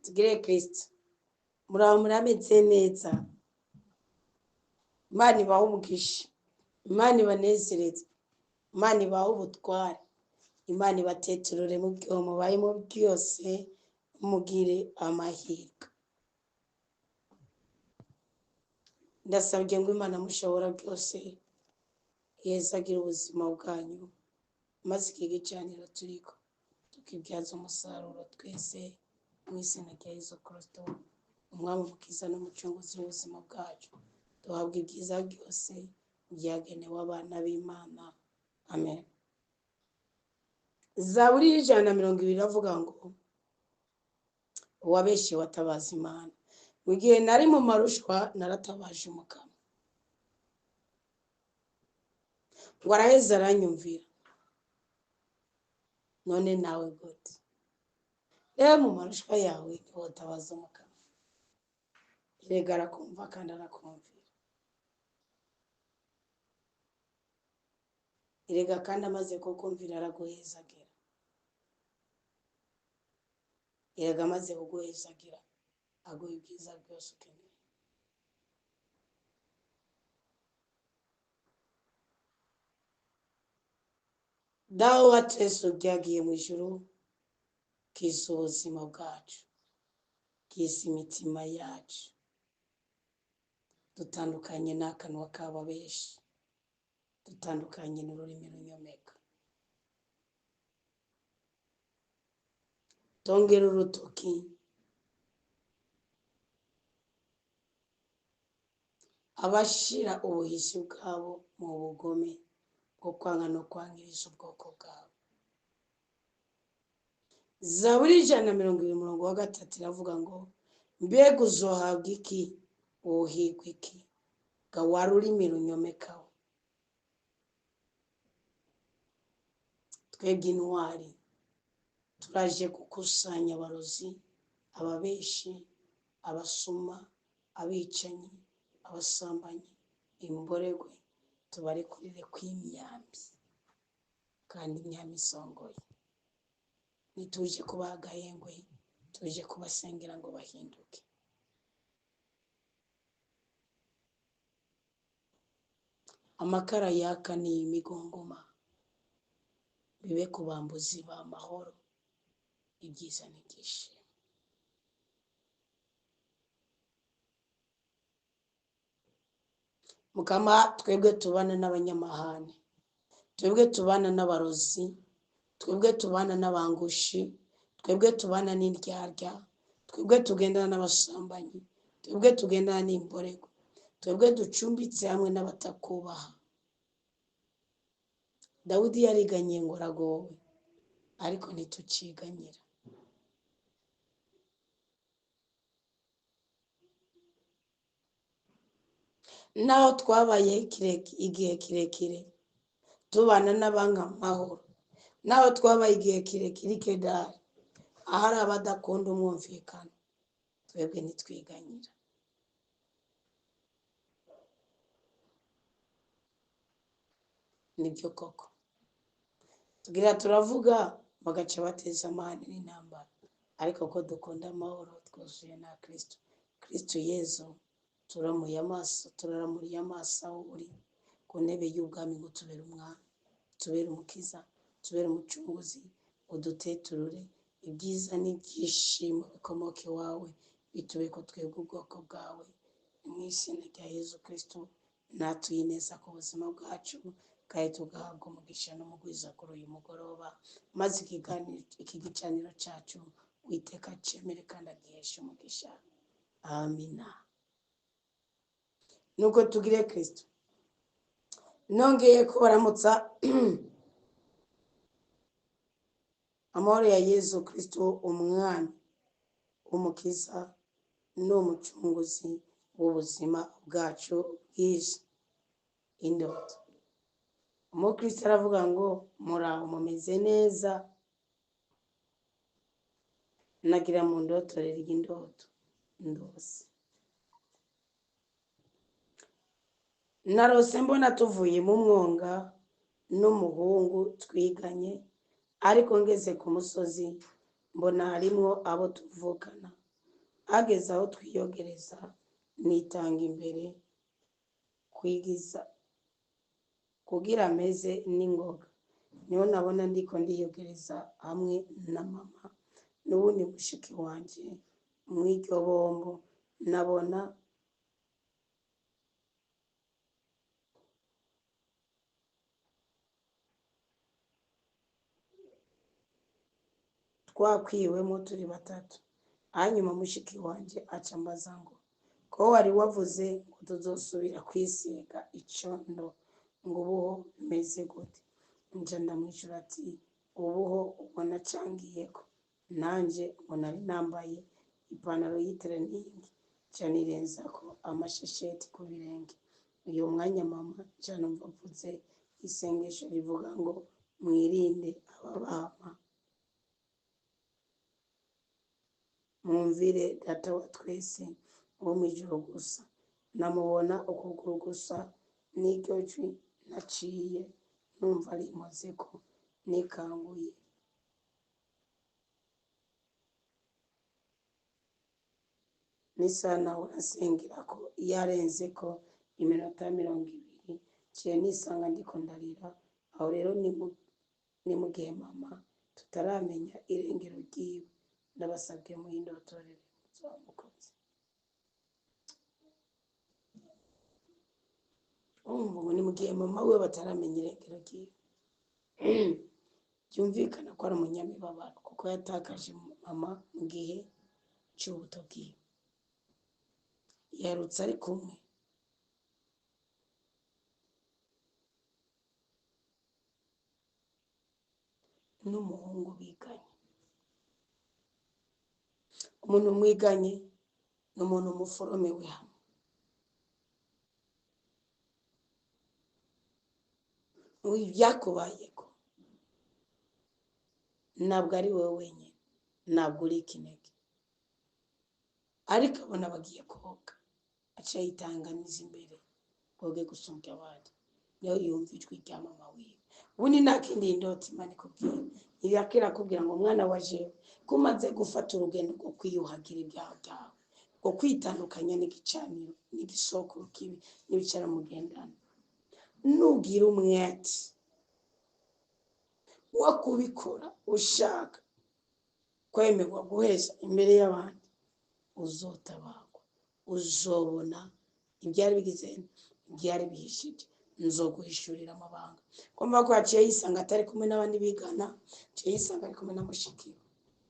Tugire Kristo. Muraho murameze neza. Imana ibahe umugisha. Imana ibanezereze. Imana ibahe ubutware. Imana ibateturure mu byo mubayemo byose, mugire amahirwe. Ndasabye ngo Imana mushobora byose yezagire ubuzima bwanyu, maze iki gicaniro turiko tukibyaza umusaruro twese mu izina rya Yesu Kristo, Umwami, Umukiza n'Umucunguzi w'ubuzima bwacu. Duhabwa ibyiza byose byagenewe abana b'Imana. Amen. Zaburi y'120 avuga ngo uwabeshe watabaza Imana. Mu gihe nari mu marushwa naratabaje Umukama, ngo araheza aranyumvira. None nawe gute? Rero mu marushwa yawe ntiwotabaza Umukama, erega arakumva kandi arakumvira. Erega kandi amaze kukumvira araguhezagira. Erega amaze kuguhezagira aguha ibyiza byose ukeneye. Dawe wa twese ubyagiye mu ijuru, kiza ubuzima bwacu, kiza imitima yacu, dutandukanye n'akanwa k'ababeshi, dutandukanye n'ururimi runyomeka. Tongera urutoki abashira ubuhishi bwabo mu bugome bwo kwanga no kwangiriza ubwoko bwabo. Zaburi 120 umurongo wa 3 iravuga ngo mbega uzohabwa iki, wohigwa iki, ga wa rurimi runyomekaho. Twebwe intwari turaje gukusanya abarozi, ababeshi, abasuma, abicanyi, abasambanyi, imboregwe, tubarekurire kw'imyambi kandi imyambi isongoye. Ntituje kubaha agahengwe, tuje kubasengera ngo bahinduke. Amakara yaka ni imigongoma, bibe ku bambuzi b'amahoro, ibyiza n'ibyishimo. Mukama, twebwe tubana n'abanyamahane, twebwe tubana n'abarozi, twebwe tubana n'abangushi, twebwe tubana n'indyarya, twebwe tugendana n'abasambanyi, twebwe tugendana n'imborego, twebwe ducumbitse hamwe n'abatakubaha. Dawidi yariganye ngo aragowe, ariko ntituciganyira. Naho twabaye igihe kirekire tubana n'abanga amahoro, naho twabaye igihe kirekire ikedari ahari abadakunda umwumvikano, twebwe ntitwiganyira. Nibyo koko tugira turavuga bagaca bateza amahane n'intambara, ariko ko dukunda amahoro twuzuye na Kristo. Kristo Yezu turamuye amaso, turaramuriye amaso aho uri ku ntebe y'ubwami, ngo tubere umwami, tubere umukiza, tubere umucunguzi, uduteturure ibyiza n'ibyishimo bikomoka iwawe, bitube ko twebwe ubwoko bwawe. Mu izina rya Yezu Kristo natuye neza ku buzima bwacu, kandi tugahabwa umugisha n'umugwiza kuri uyu mugoroba, maze iki gicaniro cyacu Uwiteka acemere kandi agiheshe umugisha. Amina. Nuko tugire Kristo. Nongeye kubaramutsa amahoro ya Yezu Kristo, Umwami, Umukiza n'Umucunguzi w'ubuzima bwacu bwiza. Indoto. Umukristo aravuga ngo muraho mumeze neza, nagira mu ndoto rero indoto ndose. Narose mbona tuvuye mu mwonga n'umuhungu twiganye, ariko ngeze ku musozi mbona harimwo abo tuvukana Hageze aho twiyogereza, nitanga imbere kwigiza kugira ameze n'ingoga. Niho nabona ndiko ndiyogereza hamwe na mama n'uwundi mushiki wanje mw'iryo bombo. Nabona twakwiwemo turi batatu. Hanyuma mushiki wanje aca ambaza ngo ko wari wavuze ngo tuzosubira kwisiga icondo, ngo ubuho bimeze gute? Nca ndamwishura ati ubuho ubona cangiyeko nanje ngo nari nambaye ipantaro y'itreningi, nca nirenzako amashesheti ku birenge. Uyo mwanya mama nca numva avuze isengesho rivuga ngo mwirinde ababama, mwumvire data wa twese wo mw'ijuru gusa. Namubona ukuguru gusa n'iryo jwi naciye numva rinkozeko, nikanguye n'isaha nahora nsengerako yarenzeko iminota 20, nciye nisanga ndiko ndarira. Aho rero ni mu gihe mama tutaramenya irengero ryiwe. Ndabasabye muhindotorere muzoba mukoze. Urumva ngo ni mu gihe mama we bataramenya irengero ryiwe. Byumvikana ko ari umunyamibabaro kuko yatakaje mama mu gihe c'ubuto bwiwe. Yarutse ari kumwe n'umuhungu biganye. Umuntu mwiganye ni umuntu muforomewe hamwe. Ibyakubayeko ntabwo ari wowe wenyine, ntabwo uri ikinege. Ariko abona bagiye koga, aca yitanganiza imbere boge gusumbya abandi. Niho yumva ijwi rya mama wiwe. Ubundi nta kindi ndota Imana ikubwira, irako irakubwira ngo mwana wa jewe, ko umaze gufata urugendo rwo kwiyuhagira ibyaha byawe, rwo kwitandukanya n'igicaniro n'igisokuru kibi n'ibicara mugendana, nugira umwete wo kubikora ushaka kwemerwa guheza imbere y'abandi, uzotabagwa, uzobona ibyari bigize ibyari bihishije, nzoguhishurira amabanga. Kumva ko yaciye yisanga atari kumwe n'abandi bigana, yaciye yisanga ari kumwe na mushiki we.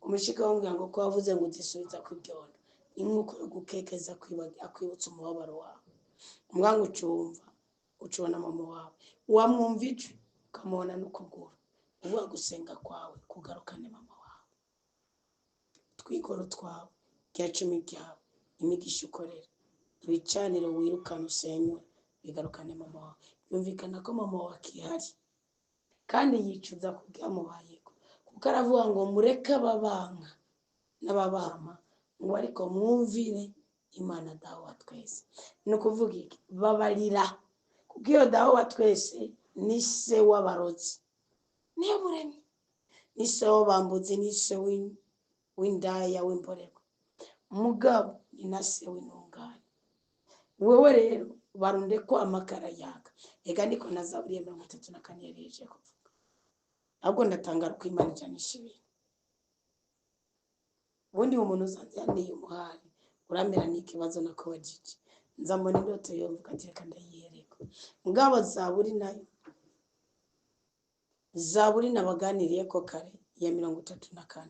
Umushiki we amubwira ngo ko wavuze ngo uzisubiza ku ibyondo, ni nk'uko gukekeza akwibutsa umubabaro wawe. Umwanga ucumva, ucubona mama wawe, wamwumva ijwi ukamubona n'ukuguru. Uvuga gusenga kwawe kugarukane mama wawe, twikoro twawe, rya cumi ryawe, imigisha ukorera, ibicaniro wirukana usenyura, bigarukane mama wawe. Yumvikana ko mama wawe akihari kandi yicuza kubyamubayeko, kuko aravuga ngo mureke ababanka n'ababama, ngo ariko mwumvire Imana dawe wa twese. Ni ukuvuga iki? Babarira, kuko iyo dawe wa twese ni se w'abarozi, niyo muremyi, ni se w'abambuzi, ni se w'indaya w'imborerwa, mugabo ni na se w'intungane. Wewe rero barunde ko amakara yaka. Ega niko na Zaburi ya 34 yari kuvuga. Ahubwo ndatangara uko Imana ijanisha ibintu. Ubundi umuntu uzanzaniye umuhari uramera n'ikibazo nakubajije, nza mbona indoto yomvuga ati reka ndayiyereka. Mugabo Zaburi nayo, Zaburi nabaganiriye ko kare ya 34,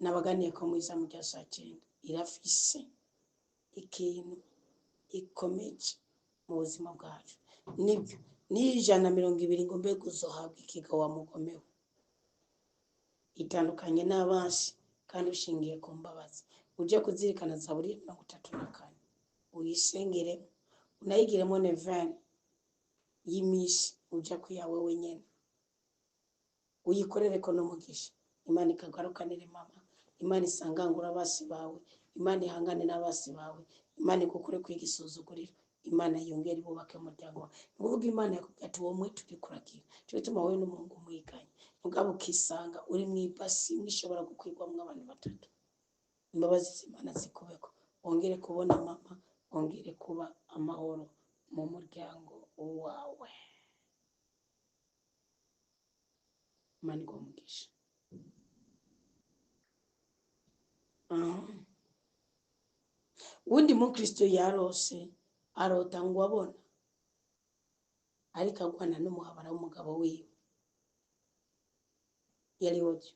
nabaganiye ko mu izamu rya saa 9, irafise ikintu ikomeje mu buzima bwacu. Nibyo ni 120 ngo mbega uzohabwa ikiga wa mugomewe. Itandukanye n'abansi kandi ushingiye ku mbabazi. Uje kuzirikana Zaburi ya 34, uyisengere, unayigiremo neveni y'imisi uja kwiyawe wenyene, uyikorereko n'umugisha. Imana ikagarukanire mama, Imana isangangura abasi bawe, Imana ihangane n'abasi bawe, Imana igukure kwigisuzuguriro, Imana yongere ibubake umuryango wawe. Ni ukuvuga Imana yakubwiye ati wowe turi kuragira, cyo gituma wowe n'umuhungu mwiganye, mugabo ukisanga uri mw'ibasi imwe ishobora gukwirwamwo abantu batatu. Imbabazi z'Imana zikubeko, wongere kubona mama, wongere kuba amahoro mu muryango wawe. Imana iguhe umugisha. Uwundi mukristo yarose arota ngo abona ariko agwana n'umuhabara w'umugabo wiwe yari wotyo,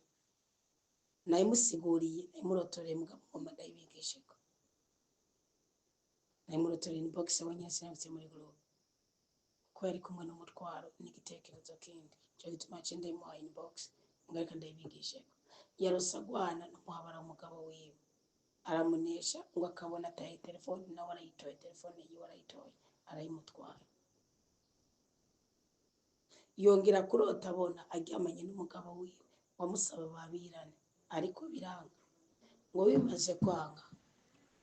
nayimusiguriye, nayimurotoreye, mugabo ngomba ndayibigisheko. Nayimurotoreye inbox abonye sinabitse muri group, kuko yari kumwe n'umutwaro n'igitekerezo kindi, cyo gituma naciye ndayimuha inbox, mugabo reka ndayibigisheko. Yarose agwana n'umuhabara w'umugabo wiwe, aramunesha, ngo akabona ataye telefone, nawe arayitoye, telefone yiwe arayitoye, arayimutwara. Yongera kurota abona aryamanye n'umugabo wiwe wamusaba babirane, ariko biranga. Ngo bimaze kwanga,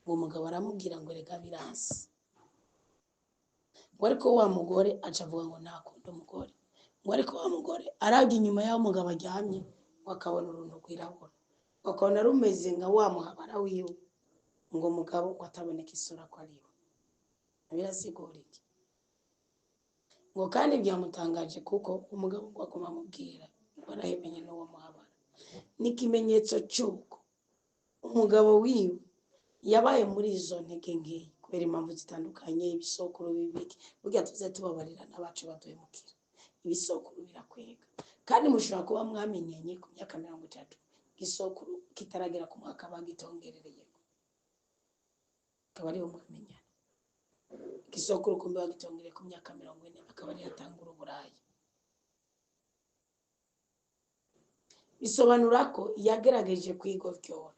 ngo umugabo aramubwira ngo reka biranse, ngo ariko wa mugore aca avuga ngo ntakunda umugore, ngo ariko wa mugore arabye inyuma y'aho umugabo aryamye, ngo akabona uruntu rwirabura, ngo akabona rumeze nka wa muhabara wiwe, ngo umugabo ngo ataboneka isura ko ari we. Birasigura iki? Ngo kandi byamutangaje kuko umugabo ngo aguma amubwira ngo arahemenye n'uwo muhabara. Ni ikimenyetso cy'uko umugabo wiwe yabaye muri izo ntege nkeya kubera impamvu zitandukanye, ibisokuru bibiki. Burya tuze tubabarira n'abacu baduhemukira, ibisokuru birakwega. Kandi mushobora kuba mwamenyanye ku myaka 30, igisokuru kitaragera ku mwaka bagitongerereyeko, akaba ariho mwamenyana. Igisokuru kumbe bagitongereye ku myaka 40, akaba ariyo atangura uburayi. Bisobanura ko yagerageje kwigovyora,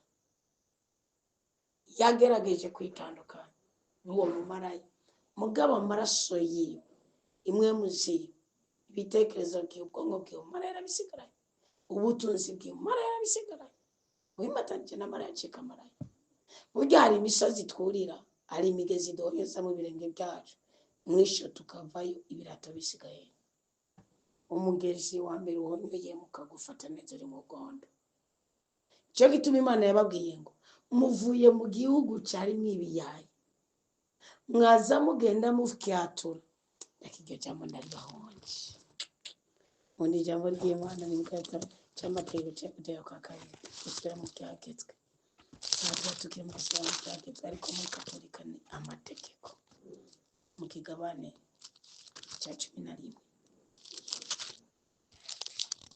yagerageje kwitandukanya n'uwo mumaraya, mugabo amaraso yiwe, imwe muziwe, ibitekerezo bwiwe, ubwonko bwiwe, maraya yarabisigaranye, ubutunzi bwiwe, maraya yarabisigaranye, wimatanije na maraya acika maraya. Burya hari imisozi twurira, hari imigezi duhonyeza mu birenge byacu, mwisho tukavayo ibirato bisigaye. Umugezi wa mbere uhonyoye mukagufata neza uri mu gondo. Cyo gituma Imana yababwiye ngo muvuye mu gihugu cyarimo ibiyayi, mwaza mugenda mufyatura. Reka iryo jambo ndaribahonje. Ubundi ijambo ry'Imana ni mu gitabo cy'amategeko cya gutera kwa kabiri, gusubira mu byagezwe. Ntabwo tukiri mu gusubira mu byagezwe, ariko muri Katolika ni amategeko. Mu kigabane cya 11.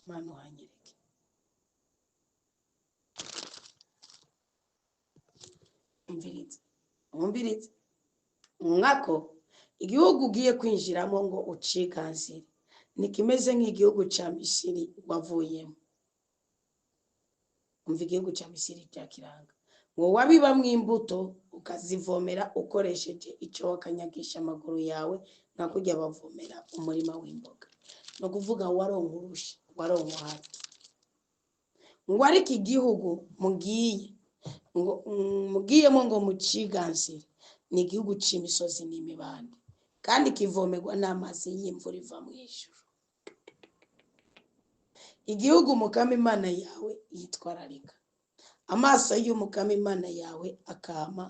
Mana uhanyereke. Umvirize, umvirize. Mwako igihugu ugiye kwinjiramo ngo uciganzire nikimeze nk'igihugu cya Misiri wavuyemo. Umva igihugu cya Misiri cya kiranga, ngo wabibamwo imbuto ukazivomera ukoresheje icyo wakanyagisha amaguru yawe, nka kujya bavomera umurima w'imboga. No kuvuga waronka urusha, waronka hati. Ngo ariko igihugu mugiye ngo mugiyemo ngo muciganzire ni igihugu c'imisozi n'imibande, kandi kivomerwa n'amazi y'imvura iva mu ijuru. Igihugu Umukama Imana yawe yitwararika, amaso y'Umukama Imana yawe akama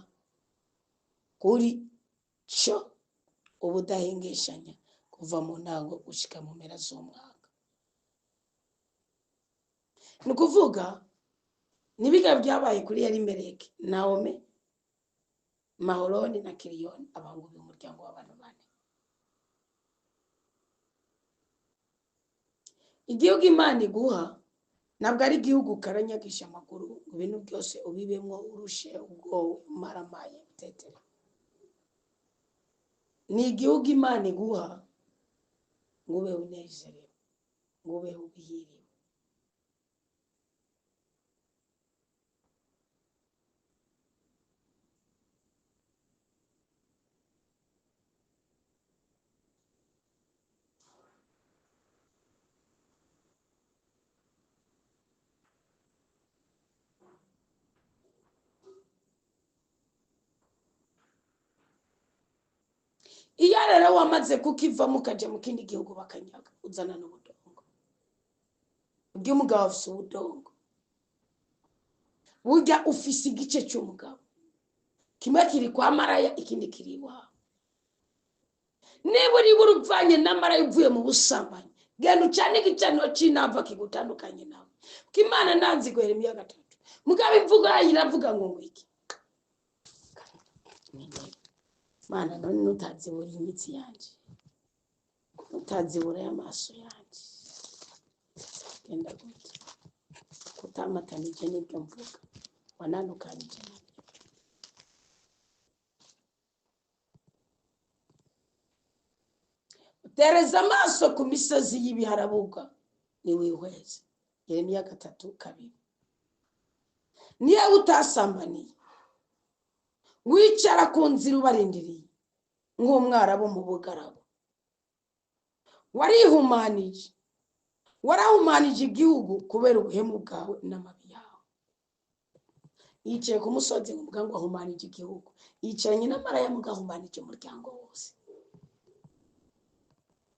kuri cyo ubudahengeshanya kuva mu ntango gushika mu mpera z'umwaka. Ni ukuvuga nibiga byabaye kuri Elimeleki, Naomi, Maholoni na Kiliyoni, abahungu b'umuryango w'abantu bane. Igihugu Imana iguha ntabwo ari igihugu ukaranyagisha amaguru ngo ibintu byose ubibemwo urushe ubwowe umaramaye utetere. Ni igihugu Imana iguha ngo ube unezerewe, ngo ube ubihiriwe. Iyo rero wamaze kukivamo ukaja mu kindi gihugu bakanyaga, uzana n'ubudongo. Ubwo umugabo afise ubudongo, Burya ufise igice cy'umugabo kimwe kiri kwa maraya, ikindi kiri iwawe. Niba uri buruvanye na maraya uvuye mu busambanyi, genda ucane igicaniro cy'inava kigutandukanye nawe. Kuko Imana nanzi Yeremiya 3, mugabo imvugo yayo iravuga ngo ngwiki Mana, none nutazibura imitsi yanje, nutazibura y'amaso yanje, genda gute kutamatanije n'ibyo mvuga, wananukanije nabyo. Utereza amaso ku misozi y'ibiharabuga niwihweze. Yeremiya 3:2. Niyo utasambaniye wicara ku nzira ubarindiriye nk'umwarabu mu bugaragu, warihumanije, warahumanije igihugu kubera ubuhemu bwawe n'amabi yawe. Yicaye ku musozi ngo ngo ahumanije igihugu, yicaranye n'amaraya mugahumanije umuryango wose.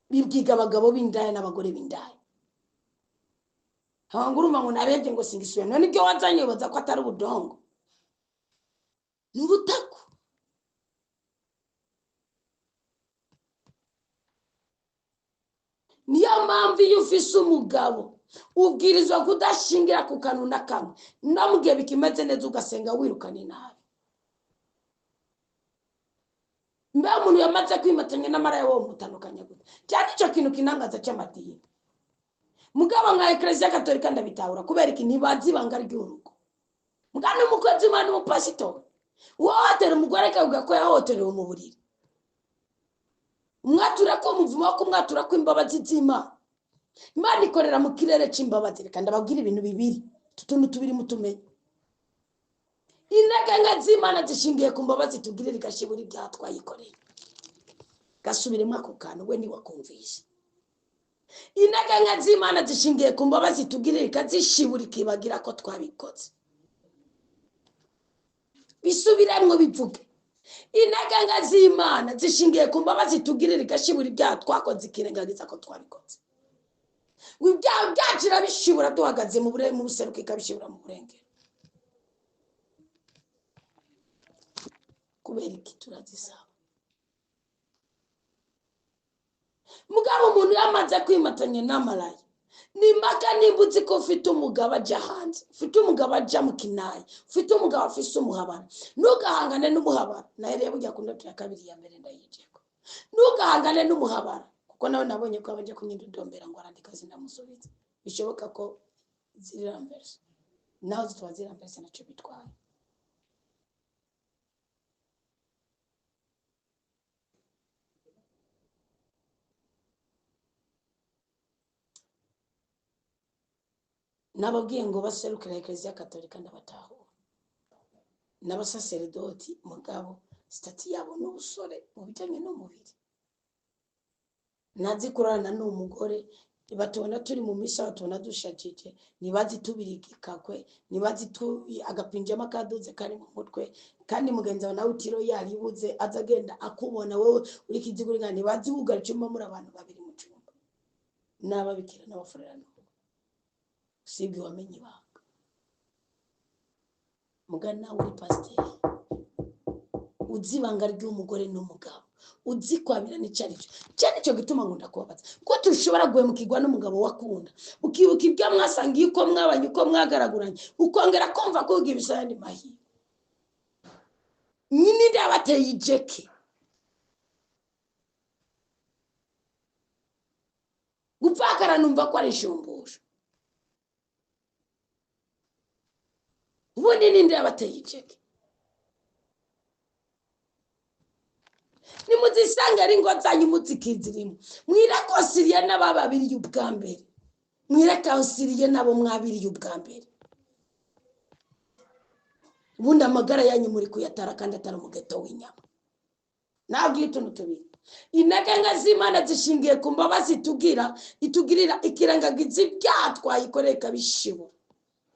Bibwiga abagabo b'indaya n'abagore b'indaya. Hanguruma ngo nabebye ngo singisuye, none ibyo wazanye baza ko atari ubudongo, ni ubutaku. Niyo mpamvu iyo ufise umugabo ubwirizwa kudashingira ku kantu na kamwe, no mu gihe bikimeze neza ugasenga wirukana inabi. Mbe umuntu yamaze kwimatanya n'amaraya wo mutandukanya gute? Cyane icyo kintu kinangaza cy'amadini. Mugabo nka Eklezia Katolika ndabitahura kubera iki ntibazi ibanga ry'urugo. Mugabo n'umukozi w'Imana n'umupasitori uhohotera umugore akavuga ko yahohoterewe mu buriri, umwatura ko umuvumo wo kumwatura kw'imbabazi z'Imana. Imana ikorera mu kirere cy'imbabazi. Reka ndababwira ibintu bibiri, utuntu tubiri mutumenye. Intege nke z'Imana zishingiye ku mbabazi tugirira igashibura ibyaha twayikoreye. Gasubiremo ako kantu we ntiwakumvise. Intege nke z'Imana zishingiye ku mbabazi tugirira ikazishibura ikibagira ko twabikoze. Bisubiremwo bivuge. Intege nke z'Imana zishingiye ku mbabazi tugirira igashibura ibyaha twakoze ikirengagiza ko twabikoze. Ibyaha byacu irabishibura duhagaze mu buseruko ikabishibura mu burengero. Kubera iki turazisaba? Mugabo umuntu yamaze kwimatanya n'amaraya, ni mpaka nimba uzi ko ufite umugabo ajya hanze, ufite umugabo ajya mu kinayi, ufite umugabo afise umuhabara, ntugahangane n'umuhabara. Nawe rero ujya ku ndoto ya kabiri ya mbere ndayijeko. Ntugahangane n'umuhabara, kuko nawe nabonye ko abajya kunyidodombera ngo arandika zinamusubiza. Bishoboka ko ziriramverse, naho zitwa ziramverse nacyo bitwaye. Nababwiye ngo baserukira Eklezia Katolika ndabatahura, n'abasaseredoti mugabo sitati yabo n'ubusore mu bijyanye n'umubiri. Ntazi kurarana n'umugore, batubona turi mu misa, batubona dushajije, ntibazi tubirika ikakwe, ntibazi agapinjama kaduze kari mu mutwe, kandi mugenzi wawe nawe utiro yaribuze aza agenda akubona wowe uri kizigurira, ntibazi wugara icyumba muri abantu babiri mu cyumba. N'ababikira n'abafurera usibye wamenye ibanga. Mugana nawe uri pasiteri uzi ibanga ry'umugore n'umugabo, uzi kwabira n'icyo ari cyo. Cyane cyo gituma nkunda kubabaza ko tushobora guhemukirwa n'umugabo wakunda, ukibuka ibyo mwasangiye, uko mwabanye, uko mwagaraguranye, ukongera kumva ko ugira ibisayandi mahirwe. Nyine ndabateye ijeke gupfakara, numva ko ari ishumbusho. Ubundi ninde yabateye ijeke? Nimuzisanga ari ngo zanyu muzikizirimo, mwirakosiriye n'abababiriye ubwa mbere, mwirakosiriye nabo mwabiriye ubwa mbere. Ubundi amagara yanyu muri kuyatara kandi atari umugeto w'inyama. Nabwiye utuntu tubiri. Intege nke z'Imana zishingiye ku mbabazi tugira, itugirira ikirengagiza ibyaha twayikoreye ikabishibura,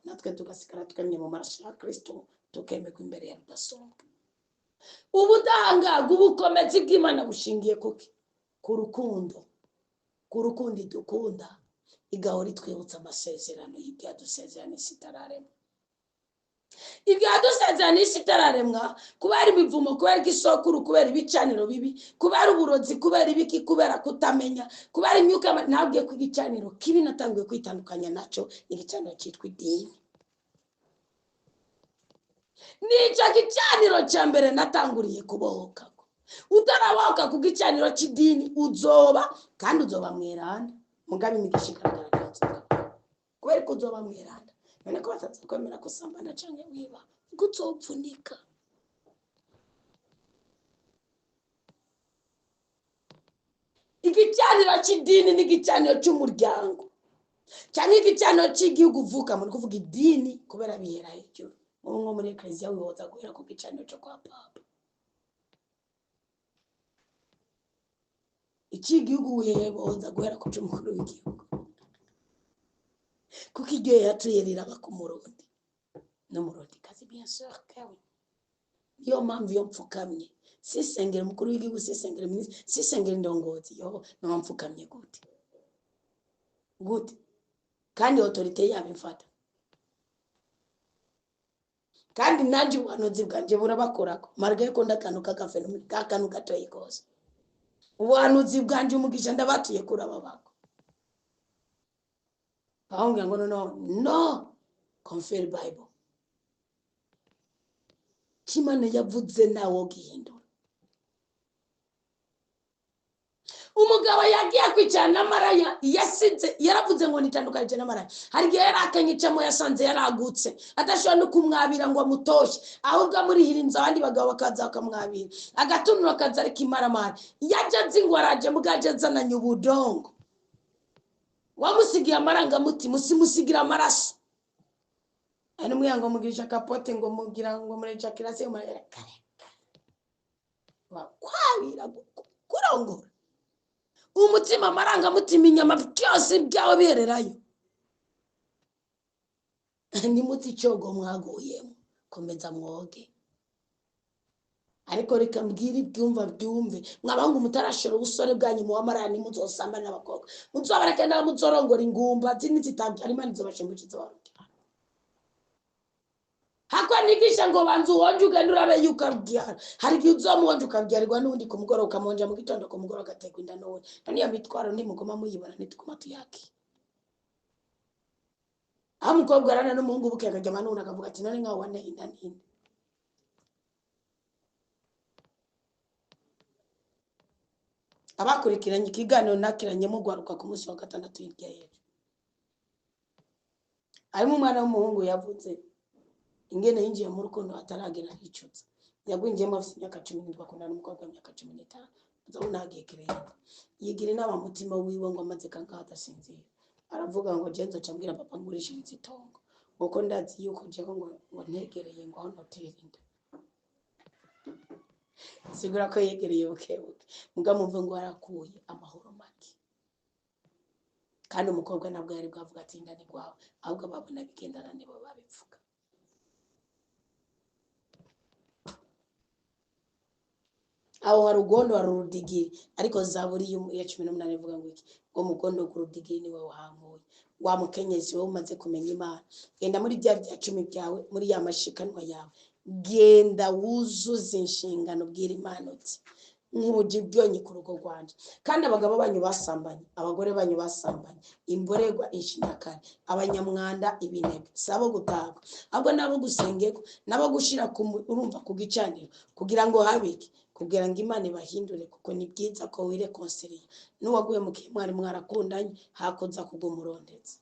natwe tugasigara twemye mu maraso ya Kristo, tukemerwa imbere ya Rudasumbwa. Ubudahangarwa, ubukomezi bw'Imana bushingiye kuki? Ku rukundo, ku rukundo idukunda, igahora itwibutsa amasezerano y'ibyo yadusezeranye isi itararema. Ibyo yadusezerana isi itararemwa, kubera imivumo, kubera igisokuru, kubera ibicaniro bibi, kubera uburozi, kubera ibiki, kubera kutamenya, kubera imyuka. Nabwiye ko igicaniro kibi natanguye kwitandukanya nacyo, igicaniro cyitwa idini. Nicyo gicaniro cya mbere natanguriye kubohoka. Utarabohoka ku gicaniro cy'idini uzoba, kandi uzoba mweranda. Mugabe imigisha igaragara kubera ko uzoba mweranda. None ko bataza kwemera ko usambana canke wiba, ngo uzopfunika. Igicaniro cy'idini n'igicaniro cy'umuryango cyangwa igicaniro cy'igihugu uvukamo, ni kuvuga idini kubera bihera hejuru. Ubu nko muri eklezia wihoza guhera ku gicaniro cyo kwa papa. Icy'igihugu wihoza guhera ku cy'umukuru w'igihugu, kuko iryo yatuye riraba ku Murundi n'Umurundikazi, bien sûr que oui. Niyo mpamvu iyo mpfukamye sisengera umukuru w'igihugu, sisengera minisitiri, sisengera indongozi, yo naba mpfukamye gute gute? Kandi autorité yabo imfata, kandi nanjye ubuhanuzi bwanjye burabakorako, malgré ko ndakantu k'agaphénomène k'akantu gatoyi kose. Ubuhanuzi bwanjye, umugisha ndabatuye kurababako. Aho ngira ngo no no confirm Bible Imana yavuze nawo gihindura. Umugabo yagiye kwicarana na maraya yasize yaravuze ngo nitandukanyije na maraya. Hari igihe yari akanyicamo, yasanze yaragutse, adashobora no kumwabira ngo amutoshe, ahubwo amurihira inzu, abandi bagabo bakaza bakamwabira, agatunura akaza. Ariko imaramara yajya azi ngo araje, mugaje azananye ubudongo. Wamusigiye amarangamutima, usimusigira amaraso. Hari n'umwe ngo mugirisha kapote, ngo mugira ngo muri ejaculation kare kwabira kurongora umutima, amarangamutima, inyama, byose byawe bihererayo. Nimutse icyogo mwaguyemo, komeza mwoge. Ariko reka mbwire ibyumva byumve, mwabahungu mutarashira ubusore bwanyu mu wamaraya, nimuzosamba n'abakobwa, muzobareke nawe muzorongora ingumba zini zitabyara. Imana izobashimbukiza izobarokera. Hako nigisha ngo banza uwonje, ugende urabe yuko abyara. Hari igihe uzomuwonje ukabyarirwa n'undi ku mugoroba, ukamonja mu gitondo, ku mugoroba agaterwa inda n'uwundi. None iyo mitwaro nimuguma muyibona, ntituguma tuyaki? Aho umukobwa arana n'umuhungu, bukeye akaryama n'uwundi, akavuga ati: "None nkaho wanteye inda ninde?" Abakurikiranye ikiganiro nakiranye mugwaruka ku munsi wa gatandatu hirya y'ejo, harimo umwana w'umuhungu yavuze ingene yinjiye mu rukundo ataragera yicuza. Yagwinjiyemo afite imyaka 17, akundana n'umukobwa w'imyaka 15. Azabona hagiye kirenga, yigira inama mutima wiwe ngo amaze kangaho adasinzira, aravuga ngo: "Je nzoca mbwira papa ngurishirize itongo, kuko ndazi yuko jewe ngo ntegereye ngo aho notera inda." Sigura ko yegereye bukebuke, muga mumve ngo yarakuye amahoro make. Kandi umukobwa ntabwo yari bwavuga ati: "Inda ni rwawe." Ahubwo babona bigendana nibo babivuga. Aho hari ugondo, hari urudigiri. Ariko Zaburi ya 18 ivuga ngo iki? Ngo mugondo gw'urudigiri niwe wahankuye. Wa mukenyezi wowe umaze kumenya Imana, genda muri bya bya cumi byawe, muri ya mashikanwa yawe, genda wuzuze inshingano. Bwira Imana uti: "Nkuje ibyonyi ku rugo rwanje." Kandi abagabo banyu basambanye, abagore banyu basambanye, imborerwa, inshinyakare, abanyamwanda, ibinebwe, si abo gutahwa, ahubwo n'abo gusengerwa, n'abo gushira ku urumva ku gicaniro, kugira ngo habike, kugira ngo Imana ibahindure. Kuko ni byiza ko wiréconcilia n'uwaguhemukiye mwari mwarakundanye, hakuza kuguma urondetse.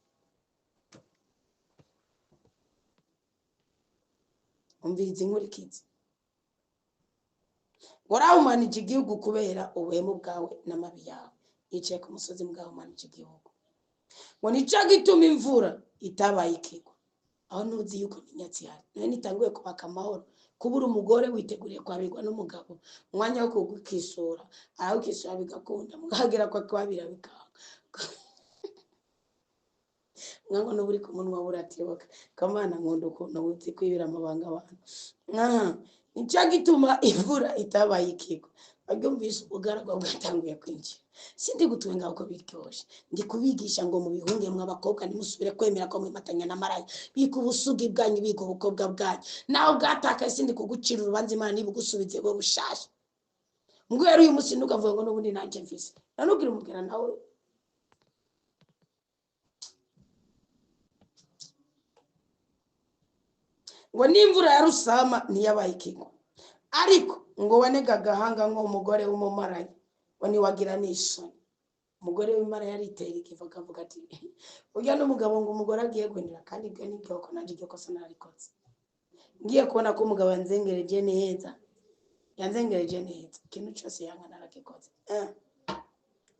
Umviriza inkurikizi: warahumanije igihugu kubera ubuhemu bwawe n'amabi yawe. Yicaye ku musozi bwahumanije igihugu, ngo nicyo gituma imvura itabaye ikigwa. Aho ntuzi yuko n'inyatsi ihari nayo nitanguye kubaka amahoro. Kubura umugore witeguriye kwabirwa n'umugabo, umwanya wo kugukisura arawukisura bigakunda, mugahagera ko kwabira bikanga. Mwango n'ubu uri ku munwa buratibuka. Kamana, nkunda ukuntu uzi kwibira amabanga abantu. Aha nicyo gituma imvura itabaye ikigwa. Babyumvise, ubugaragwa bwatanguye kwinjira. Sindi gutwenga uko biryoshe, ndi kubigisha ngo mubihunge mw'abakobwa, ntimusubire kwemera ko mwimatanya na maraya. Bika ubusugi bwanyu, bika ubukobwa bwanyu nawe bwatakaye. Sindi kugucira urubanza, Imana nibugusubize bwo bushasha. Mbwira uyu munsi ntukavuga ngo n'ubundi nanjye mvise nanubwira umubwira nawe. Ngo n'imvura ya rusama ntiyabaye ikigwa, ariko ngo wanega agahanga nk'umugore w'umumaraya, ngo ntiwagira n'isoni. Umugore w'imara yaritera ikiva akavuga ati urya n'umugabo ngo umugore agiye guhindura. Kandi ibyo ni byo, ko nanjye iryo kosa nararikoze. Ngiye kubona ko umugabo yanzengereje neza, yanzengereje neza, ikintu cyose yanga naragikoze.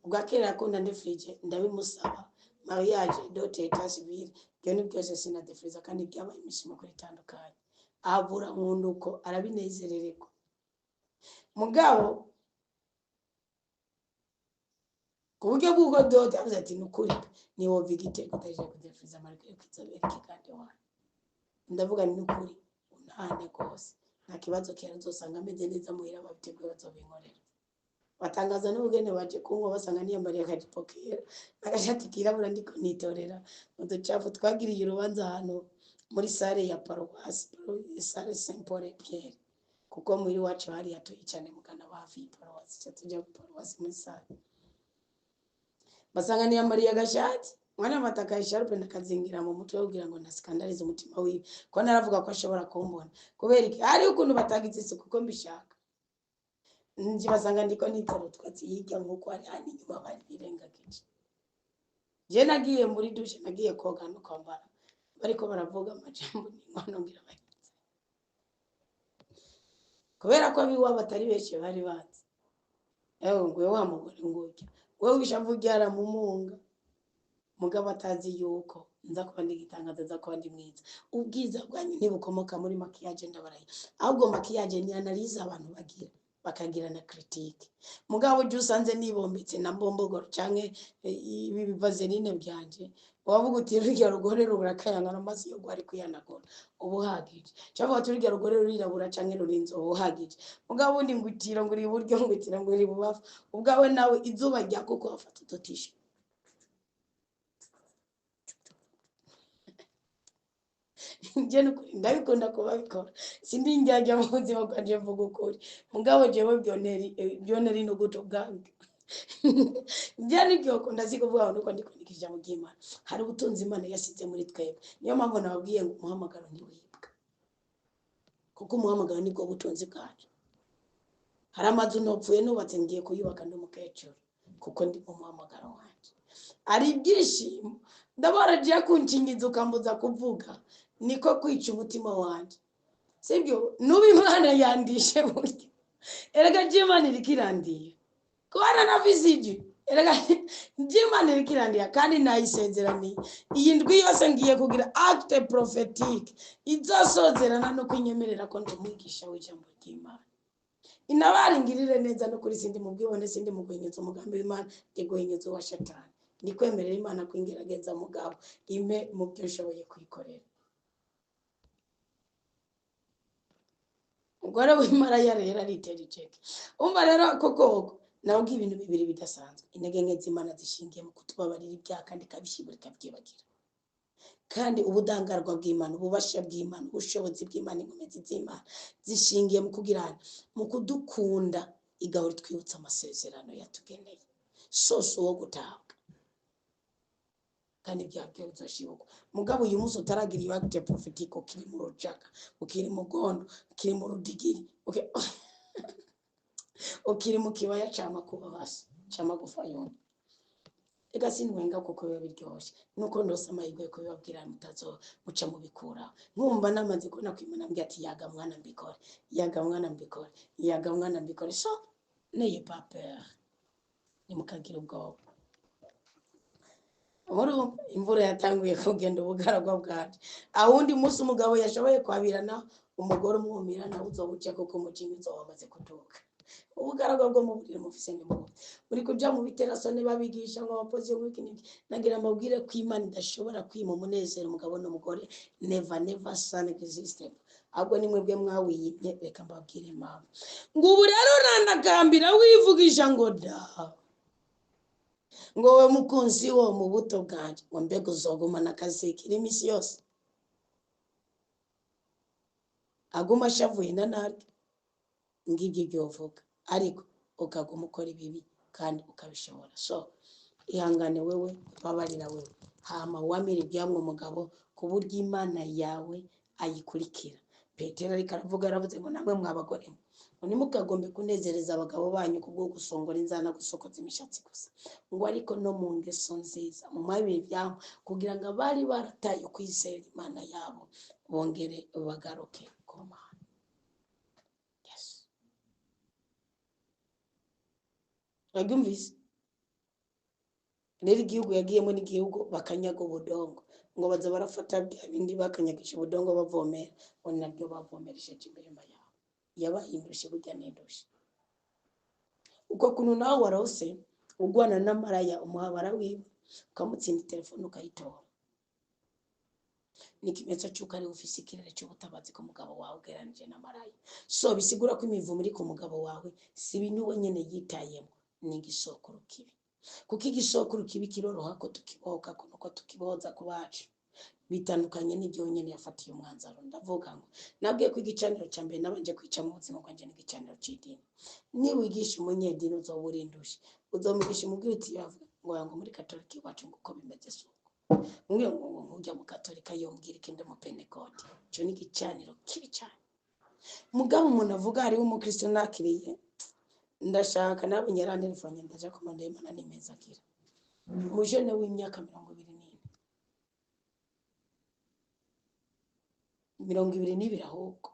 Ubwa kera yakunda ndefurije, ndabimusaba, mariage, dot, état civil, ibyo ni byose sinadefuriza, kandi byabaye iminsi mikuru itandukanye. Ahabura nkunda uko arabinezerererwa. Mugabo ku buryo bw'uko dot yavuze ati ni ukuri niwumva igitego utaje kudefuriza amarike yo kwizabera ikigande wawe. Ndavuga ni ukuri untane rwose, nta kibazo kera nzosanga ameze neza muhira, babiteguye bazobinkorera. Batangaza n'ubugene baje kunywa basanga niyambariye akajipo kera n'agashati kirabura, ndiko nitorera uducafu. Twagiriye urubanza ahantu muri salle ya paruwasi, salle Saint Paul Pierre, kuko muri iwacu hari hatuye cyane mugana hafi y'iparuwasi. Ca tujya ku paruwasi muri salle, basanga niyambariye agashati, mwana mfata aka écharpe ndakazingira mu mutwe kugira ngo ntasikandarize umutima wiwe, ko naravuga ko ashobora kumbona. Kubera iki? Hariho ukuntu batagize isuku ko mbishaka. Nje basanga ndiko nitera utwatsi hirya nk'uko hari hano inyuma bari birengagije. Je nagiye muri douche, nagiye koga no kwambara, bariko baravuga amajambo n'inkono ngira bagize, kubera ko abiwabo atari benshi bari bazi. Ewe ngwe wa mugore ngurya wewe wishavu ryaramumunga, mugabo atazi yuko nza kuba ndi igitangaza, nza kuba ndi mwiza. Ubwiza bwanyu ntibukomoka muri maquillage, ndabaraye. Ahubwo maquillage ni analyse abantu bagira, bakagira na critique. Mugabo ujya usanze nibombetse na mbombogoro canke ibi bivaseline byanje, wavuga uti rurya rugore rurakayangana amaso yo gwari kwihanagura, uba uhagije. Cyangwa uti rurya rugore rurirabura canke rurinze, uba uhagije. Mugabo ubundi ngwitira ngo uri iburyo, ngwitira ngo uri ibubafu, ubwawe nawe izuba ryaka uko wafata udutisha. Njye nukuri ndabikunda kubabikora, sindi indyarya mu buzima bwanje, mvuga ukuri. Mugabo jewe byonera inuguto bwange. Njye nibyo si kuvuga ngo nuko ndikundika ijambo ry'Imana. Hari ubutunzi Imana yasize muri twebwe, niyo mpamvu nababwiye ngo umuhamagaro ntiwibwa, kuko umuhamagaro nibwo butunzi bwacu. Hari amazu ntopfuye nubatse, ngiye kuyubaka ndi umukecuru, kuko ndi mu muhamagaro wanjye. Hari ibyishimo ndabona agiye kunshingiza ukambuza kuvuga, niko kwica umutima wanjye, sibyo? Nuba Imana yandishe burya, erega Imana iriko irandiye kubana na visiji, erega Imana iriko irandiye kandi nayisezeraniye. Iyi ndwi yose ngiye kugira acte prophétique izosozerana no kwinyemerera ko ndi umwigisha w'ijambo ry'Imana. Inabari ngirire neza no kuri sindi mu bwibone, sindi mu guhinyuza umugambi w'Imana, ndi guhinyuza uwa Shatani. Ndi kwemerera Imana kwingerageza, mugabo ime mu byo nshoboye kwikorera. Umugore w'imaraya rero aritera iceke. Umva rero, koko nawe ibintu bibiri bidasanzwe: intege nke z'Imana zishingiye mu kutubabarira ibyaha kandi ikabishyibura ikabyibagira, kandi ubudahangarwa bw'Imana, ububasha bw'Imana, ubushobozi bw'Imana, inkomezi z'Imana zishingiye mu kugirana, mu kudukunda, igahora itwibutsa amasezerano yatugeneye sose uwo gutabwa, kandi ibyaha byawe bizoshibukwa. Mugabo uyu munsi utaragira iyo acte prophétique, ukiri mu rujaga, ukiri mu gondo, ukiri mu rudigiri, ukiri mu kibaya c'amakuba basi c'amagufa yumye. Ega sinwenga kuko biba biryoshe, nuko ndose amahirwe yo kubibabwira, mutazo muca mubikuraho. Nkumva namaze kubona ko Imana ambwiye ati yaga mwana mbikore, yaga mwana mbikore, yaga mwana mbikore. So n'ayez pas peur, ntimukagira ubwoba. Murumva imvura yatanguye kugenda ubugaragwa bwanje. Awundi munsi umugabo yashoboye kwabirana umugore umwumira, nawe uzobuca, kuko umujinya uzoba wamaze kuduka. Ubugaragwa bwo mu buriri mufise ni mubi, muri kuja mu biterasoni babigisha ngo abakozi w'iki n'iki. Nagira mbabwire ko Imana idashobora kwima umunezero umugabo n'umugore. Never, never, son exist. Ahubwo ni mwebwe mwawiyimye. Reka mbabwire impamvu. Ngo ubu rero uranagambira wivugisha ngo da, ngo wowe mukunzi wo mu buto bwanjye, ngo mbega uzogumana akazikira iminsi yose, aguma ashavuye na naryo. Ngibyo ibyo uvuga, ariko ukaguma ukora ibibi kandi ukabishobora. So ihangane wewe, babarira wewe, hama wamira ibyamwe umugabo ku buryo Imana yawe ayikurikira. Petero ariko aravuga, aravuze ngo namwe mwabagore ngo ntimukagombe kunezereza abagabo banyu kubwo gusongora inzana, gusokoza imishatsi gusa, ngo ariko no mu ngeso nziza mumabire ibyamwe, kugira ngo abari barataye kwizera Imana yabo bongere bagaruke ku Mana. Yes, urabyumvise rero? Igihugu yagiyemo n'igihugu bakanyaga ubudongo, ngo baza barafata bya bindi bakanyagisha ubudongo bavomera, ngo nabyo bavomeresheje imirima yabo. Yabahindushe burya n'indushe. Uko kuntu nawe warose ugwana n'amaraya, umuhabara wiwe ukamutsinda, telefone ukayitora, ni ikimenyetso cy'uko ari ufise ikirere cy'ubutabazi ku mugabo wawe ugereranije n'amaraya. So bisigura ko imivumo iri ku mugabo wawe si ibintu we nyene yitayemo, ni igisokuru kibi. Kuko igisokuru kibi kiroroha ko tukibohoka nuko tukibohoza ku bacu, bitandukanye n'ibyo nyene yafatiye umwanzuro. Ndavuga ngo nabwiye ko igicaniro cya mbere nabanje kwica mu buzima bwanjye ni igicaniro c'idini. Niwigisha umunyedini uzoba urindushe, uzomugisha umubwira uti yavuga ngo ngo muri Katolika iwacu ngo uko bimeze si uko, umwe ngo ngo ujya mu Katolika yombwira ikindi mu Pentekote. Ico ni igicaniro kibi cyane. Mugabo umuntu avuga hariho umukristo nakiriye, ndashaka nabonye yarantelefone, ndaja kumanda Imana ni meza akira, umujene w'imyaka 24, 22 ahubwo,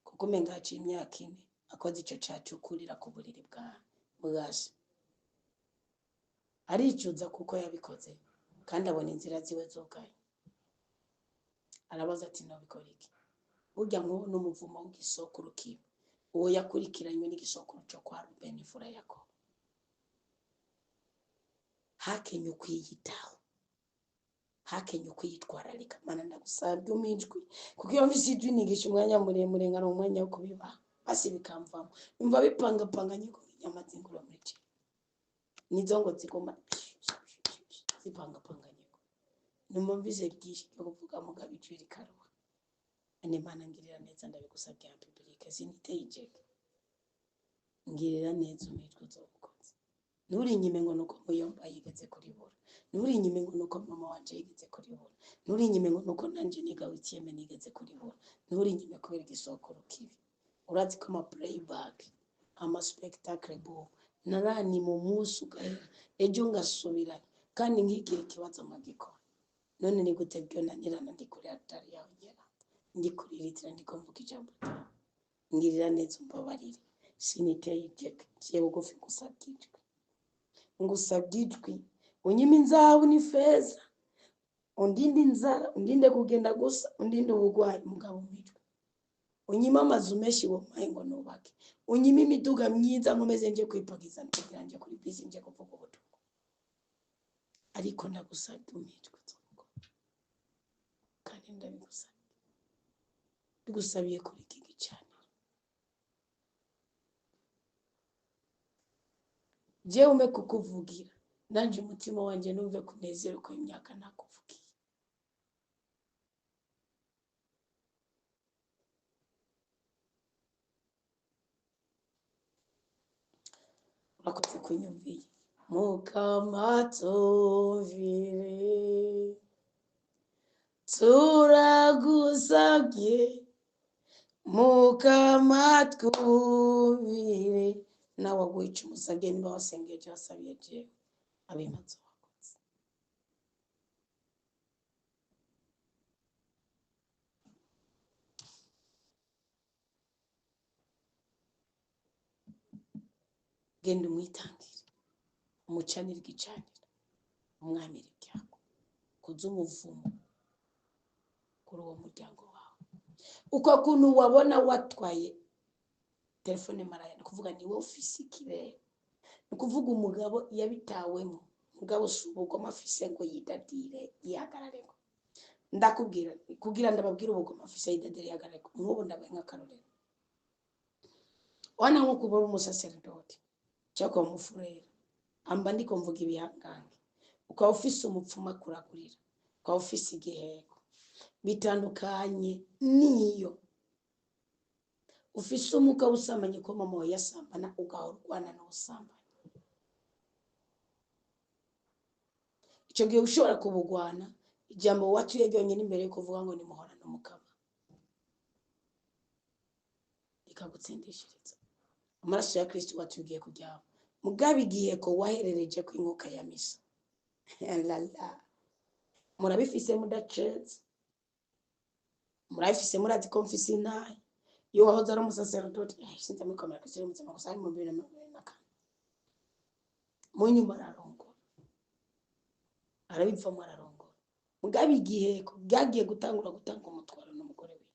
kuko umenga haciye imyaka 4 akoze ico cacukurira ku buriri bwa bwase, aricuza kuko yabikoze kandi abona inzira ziwe zugaye. Arabaza ati nobikora iki? Burya nk'ubu n'umuvumo w'igisokuru kibi, uwo yakurikiranywe n'igisokuru cyo kwa Rubeni imfura Yakobo. Hakenye ukwiyitaho, hakenye ukwiyitwararika. Mana, ndagusabye umpe ijwi, kuko iyo mvise ijwi nigisha umwanya muremure, nkari umwanya wo kubibaha basi bikamvamo, numva bipangapanganye ko inyama z'ingurube muri je nizo ngo ziguma zipangapanganye. Numva mvise byinshi byo kuvuga, mugabo ijwi rikaruha. Imana ngirira neza, ndabigusabye ya public, siniteye ijeke, ngirira neza umpe ijwi uzobukoze. Nturinyime ngo nuko muyomba yigeze kuribura, nturinyime ngo nuko mama wanje yigeze kuribura, nturinyime ngo nuko nanje niga wikiyeme nigeze kuribura, nturinyime kubera igisokuru kibi. Urazi ko ama playback, ama spectacle bo narani mu munsi ugahera, ejo ngasubirayo kandi nkigira ikibazo nkagikora. None ni gute byonanirana ndi kuri altari yawe nyera, ndi kuriritira, ndiko mvuga ijambo ryawe? Ngirira neza umbabarire, siniteye iteka, ngiye bugufi, ngusabye ijwi, ngusabye ijwi. Unyime inzahabu n'ifeza, undinde inzara, undinde kugenda gusa, undinde ubugwayi, mugabo umijwi. Unyime amazu menshi wompaye ngo nubake, unyime imiduga myiza nkomeze nje kwipakiza kugira nje kuri bisi nje kuvuga ubutumwa, ariko ndagusabye umijwi kandi ndabigusabye, bigusabiye kuri iki gicaniro. Jewe umpe kukuvugira, nanje umutima wanje numve kunezerwa imyaka nakuvugiye. Urakoze kunyumviye. Mukama tumvire, turagusabye, Mukama twumvire. Nawe waguha umusabye, niba wasengeje wasabiye jewe abimaze wakoze. Genda umwitangire, umucanire igicaniro, umwamire ibyago, kuza umuvumo kuri uwo muryango wawe. Uko kuntu wabona watwaye telefone maraya, ni ukuvuga ni wowe ufise ikirere, ni ukuvuga umugabo yabitawemo. Mugabo si ubugome afise ngo yidadire yihagarareko. Ndakubwira kugira ndababwira ubugoma afise idederi yagareko nk'ubu ndabaye nk'akarorero. Wana nko kuba umusaseredoti cyangwa umufurere, amba ndiko mvuga ibihangange, ukaba ufise umupfumu akuragurira, ukaba ufise igiheko, bitandukanye niyo ufise umwuka w'ubusambanyi ko mama wawe yasambana, ugahora urwana n'ubusambanyi. Icyo gihe ushobora kubugwana ijambo watuye ryonyine imbere yo kuvuga ngo nimuhorane umukama, rikagutsindishiriza. Amaraso ya Kristo watugiye kuryama mugabe igihe ko waherereje ku inkuka ya misa. Lala, murabifise mudacetse, murabifise murazi ko mfise intahe. Iyo wahoze ari umusaserodoti, sinzi amukomera Kristo muzima gusa ari mu 2024, mu nyuma ararongora, arabivamo ararongora. Mugabe igihe ko byagiye gutangura gutanga umutwaro n'umugore we,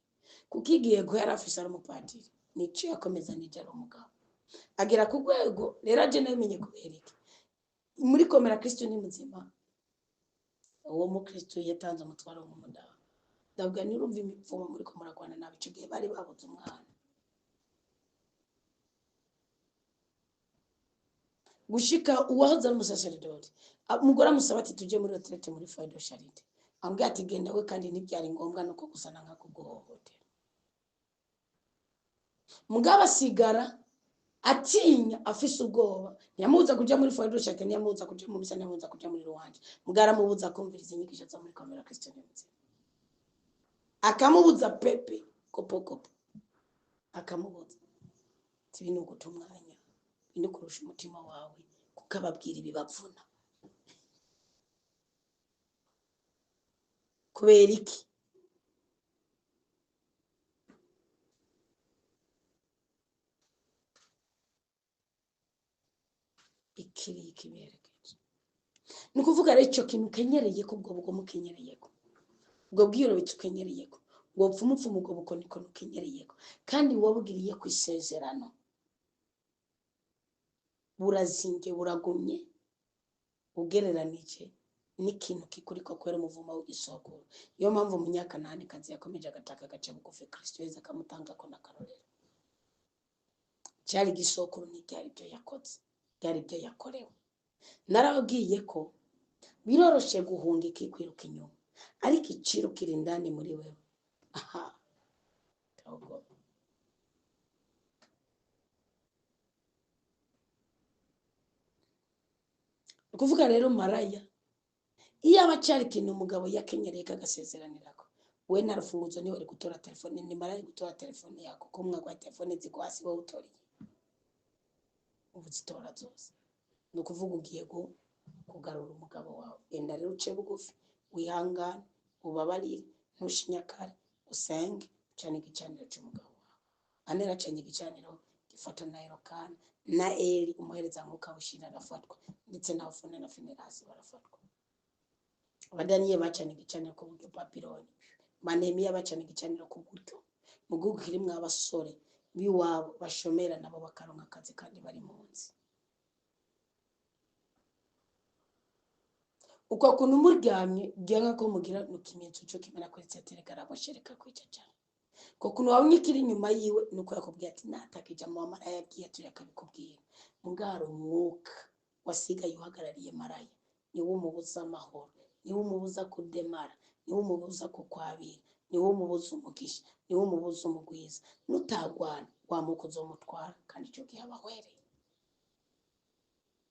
kuko igihe ko yari afise ari umupadiri, nico yakomeza nijya ari umugabo agera ku rwego. Rero aje nabimenye kubera iki muri komera Kristo ni muzima. Uwo mukristo yatanze umutwaro w'umudamu, ndavuga nirumva imipfumo muri ko muragwana nabi. Ico gihe bari babuze umwana, gushika uwahoze ari umusaseredoti umugore amusaba ati tujye muri retraite muri foyer de charité, ambwira ati genda we, kandi ntibyari ngombwa nuko gusana nka kuguhohotera. Mugabo asigara atinya afise ubwoba, ntiyamubuza kuja muri foyer de charité, ntiyamubuza kuja mu misa, ntiyamubuza kuja muri ruwanje, mugabo aramubuza kumviriza inyigisho zo muri komera Kristo ni muzima, akamubuza pepe kopo kopo, akamubuza ati ibi ni uguta umwanya, ibi ni kurusha umutima wawe, kuko ababwira ibibavuna. Kubera iki? Ikiri ikiberekeje ni ukuvuga rero icyo kintu ukenyereye ko ubwo bugome ukenyereye ko ubwo bwiyorobetse ukenyereye ko ubwo bupfumupfumu ubwo bukonikoni ukenyereye ko kandi wabugiriye ku isezerano, burazinge buragumye ugereranije n'ikintu kikuriko kubera umuvumo w'igisokuru. Niyo mpamvu umunyakananikazi yakomeje agataka agaca bugufi, Kristo Yezu akamutanga ko n'akarorero. Cyari igisokuru ntibyari ibyo yakoze, byari ibyo yakorewe. Narababwiye ko biroroshe guhunga ikikwiruka inyuma, ariko icirukira indani muri wewe, aha ahubwo ni ukuvuga rero maraya iyo aba cyari ikintu umugabo yakenyereye kagasezeranirako, we nta rufunguzo niwe uri gutora telefone, ni maraya uri gutora telefone yako, ko mwagwa telefone zigwasi wowe utoriye ubu zitora zose. Ni ukuvuga ugiye kugarura umugabo wawe. Genda rero uce bugufi, wihangane, ubabarire, ntushinyakare, usenge, ucane igicaniro cy'umugabo wawe. Anera acanye igicaniro gifata na Elokana na Eli umuhereza mwuka w'ishira arafatwa, ndetse na Hofuni na Finehasi barafatwa. Abadaniye bacana igicaniro ku buryo Babiloni, Banehemiya bacana igicaniro ku buryo mu gihugu kirimwo abasore b'iwabo bashomera nabo bakaronka akazi kandi bari mu nzi. Uko kuntu muryamye byanga ko mugira mu kimenyetso cyo kimera kuri setere garaboshereka kwica cyane. Ko kuntu wabonye kiri inyuma yiwe nuko yakubwiye ati natakije mu maraya yagiye turi akabikubwira. Mugaro umwuka wasigaye uhagarariye maraya niwo umubuza amahoro, niwo umubuza kudemara, niwo umubuza kukwabira, niwo umubuza umugisha, niwo umubuza umugwiza. Nutagwana wamuka uzomutwara kandi icyo gihe abahwereye.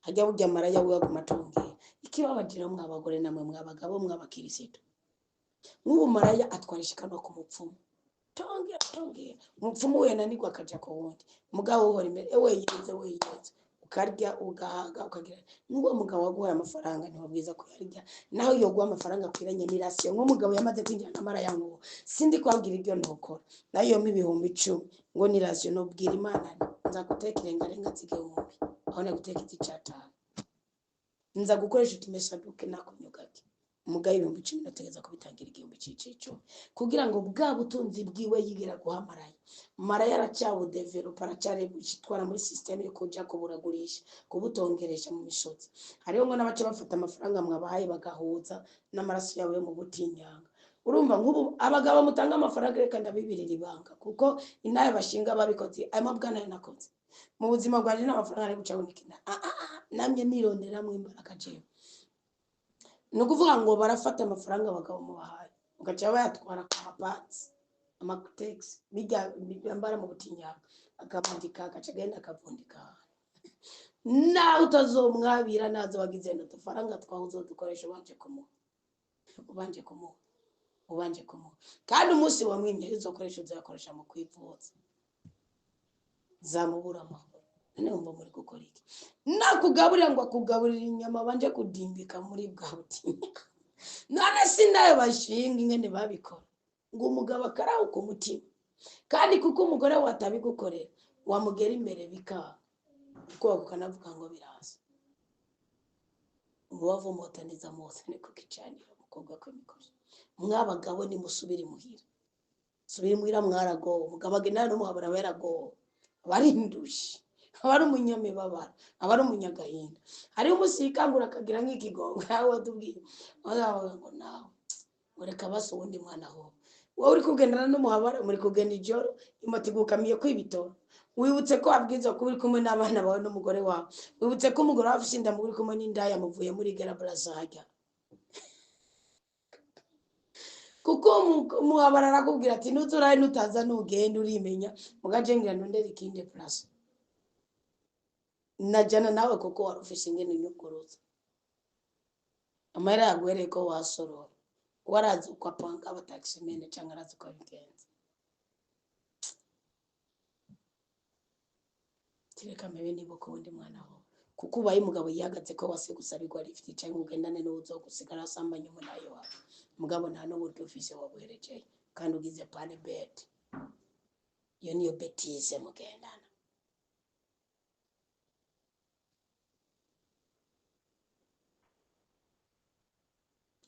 Hajya burya maraya we aguma atongera. Ikibabajira mwa bagore namwe mwa bagabo mwa bakirisitu. Nk'ubu maraya atwara ishikanwa ku mupfumu. Tongera tongera. Umupfumu we yananirwa akaja ku wundi. Mugabo uhora imbere, ewe yenze we yenze. Ukarya ugahaga ukagira. Nk'uwo mugabo waguhaye amafaranga ntiwabwiza kuyarya. Naho yoguha amafaranga akwiranye n'irasiyo. Nk'umugabo yamaze kwinjira na maraya nk'uwo. Sindi kwabwira ibyo nokora. Nayo yompa 10,000 ngo ni rasiyo nobwira Imana nti nza guteka irengarenga z'igihumbi. Aho naguteka icatanu. Nza gukoresha utumesaduke nakunyugake. Umugabo 10,000 nategeza kubitangira igihumbi c'icumi kugira ngo bwa butunzi bwiwe yigira guha maraya. Maraya aracyabudevelopa, aracyaributwara muri system yo kuja kuburagurisha, kubutongeresha mu misozi. Hariho ngo n'abaca bafata amafaranga mwabahaye bagahuza n'amaraso yabo yo mu butinyanga. Urumva nk'ubu abagabo mutanga amafaranga, reka ndabibirira ibanga, kuko inayo bashinga babikoze ayo mabwa nayo nakoze mu buzima bwanjye n'amafaranga ari guca nikina. Ah, ah, ah, namye nironderamwo imbaraga jewe. Ni ukuvuga ngo barafata amafaranga abagabo mubahaye, ugaca bayatwara ku mapatsi, amategisi bijya bambara mu butinyaka, akavundika, agaca agenda akavundika nawe utazomwabira nazo wagize n'udufaranga twawe uzodukoresha ubanje kumuha, ubanje kumuha, ubanje kumuha. Kandi umunsi wamwimye uzokoresha, uzoyakoresha mu kwivuza, zamubura amahoro. None wumva muri gukora iki? Nakugaburira ngo akugaburira inyama banje kudimbika muri bwa butinyaka. None si nayo bashinga ingene babikora ngo umugabo akarahuka umutima, kandi kuko umugore we atabigukorera wamugera imbere bikanga, ubwoba ukanavuga ngo biraza. Umubavu motaniza mose ku gicaniro umukobwa kw'imikozi. Mwabagabo nimusubire imuhira, subira imuhira, mwaragowe. Umugabo agendana n'umuhabura aba yaragowe, aba ari indushyi, aba ari umunyamibabaro, aba ari umunyagahinda. Hariho umunsi yikangura akagira nk'ikigongo, aho watubwiye wazavuga ngo nawe ureka basi uwundi mwana aho wowe uri kugendana n'umuhabara, muri kugenda ijoro, imoto igukamiye kwibitoro, wibutse ko wabwirizwa kuba uri kumwe n'abana bawe n'umugore wawe, wibutse ko umugore wawe afise inda, uri kumwe n'indaya muvuye muri gera burazajya, kuko umuhabara arakubwira ati nuzuraye nutaza nugenda urimenya mugajengira ndondera ikindi place najana nawe, kuko wari ufise ingene unyuguruza amahera yaguhereye ko wasorora, warazi uko apanga abataximene canke arazi uko abigenza. Tireka mpebe nibuka uwundi mwana ho, kuko ubaye umugabo yihagaze ko wase gusabirwa lift canke ugendane n'uwuzogusigara asambanya umunayi wawe, mugabo nta n'uburyo ufise wabuherekeye, kandi ugize pane bete, iyo niyo betise mugendana.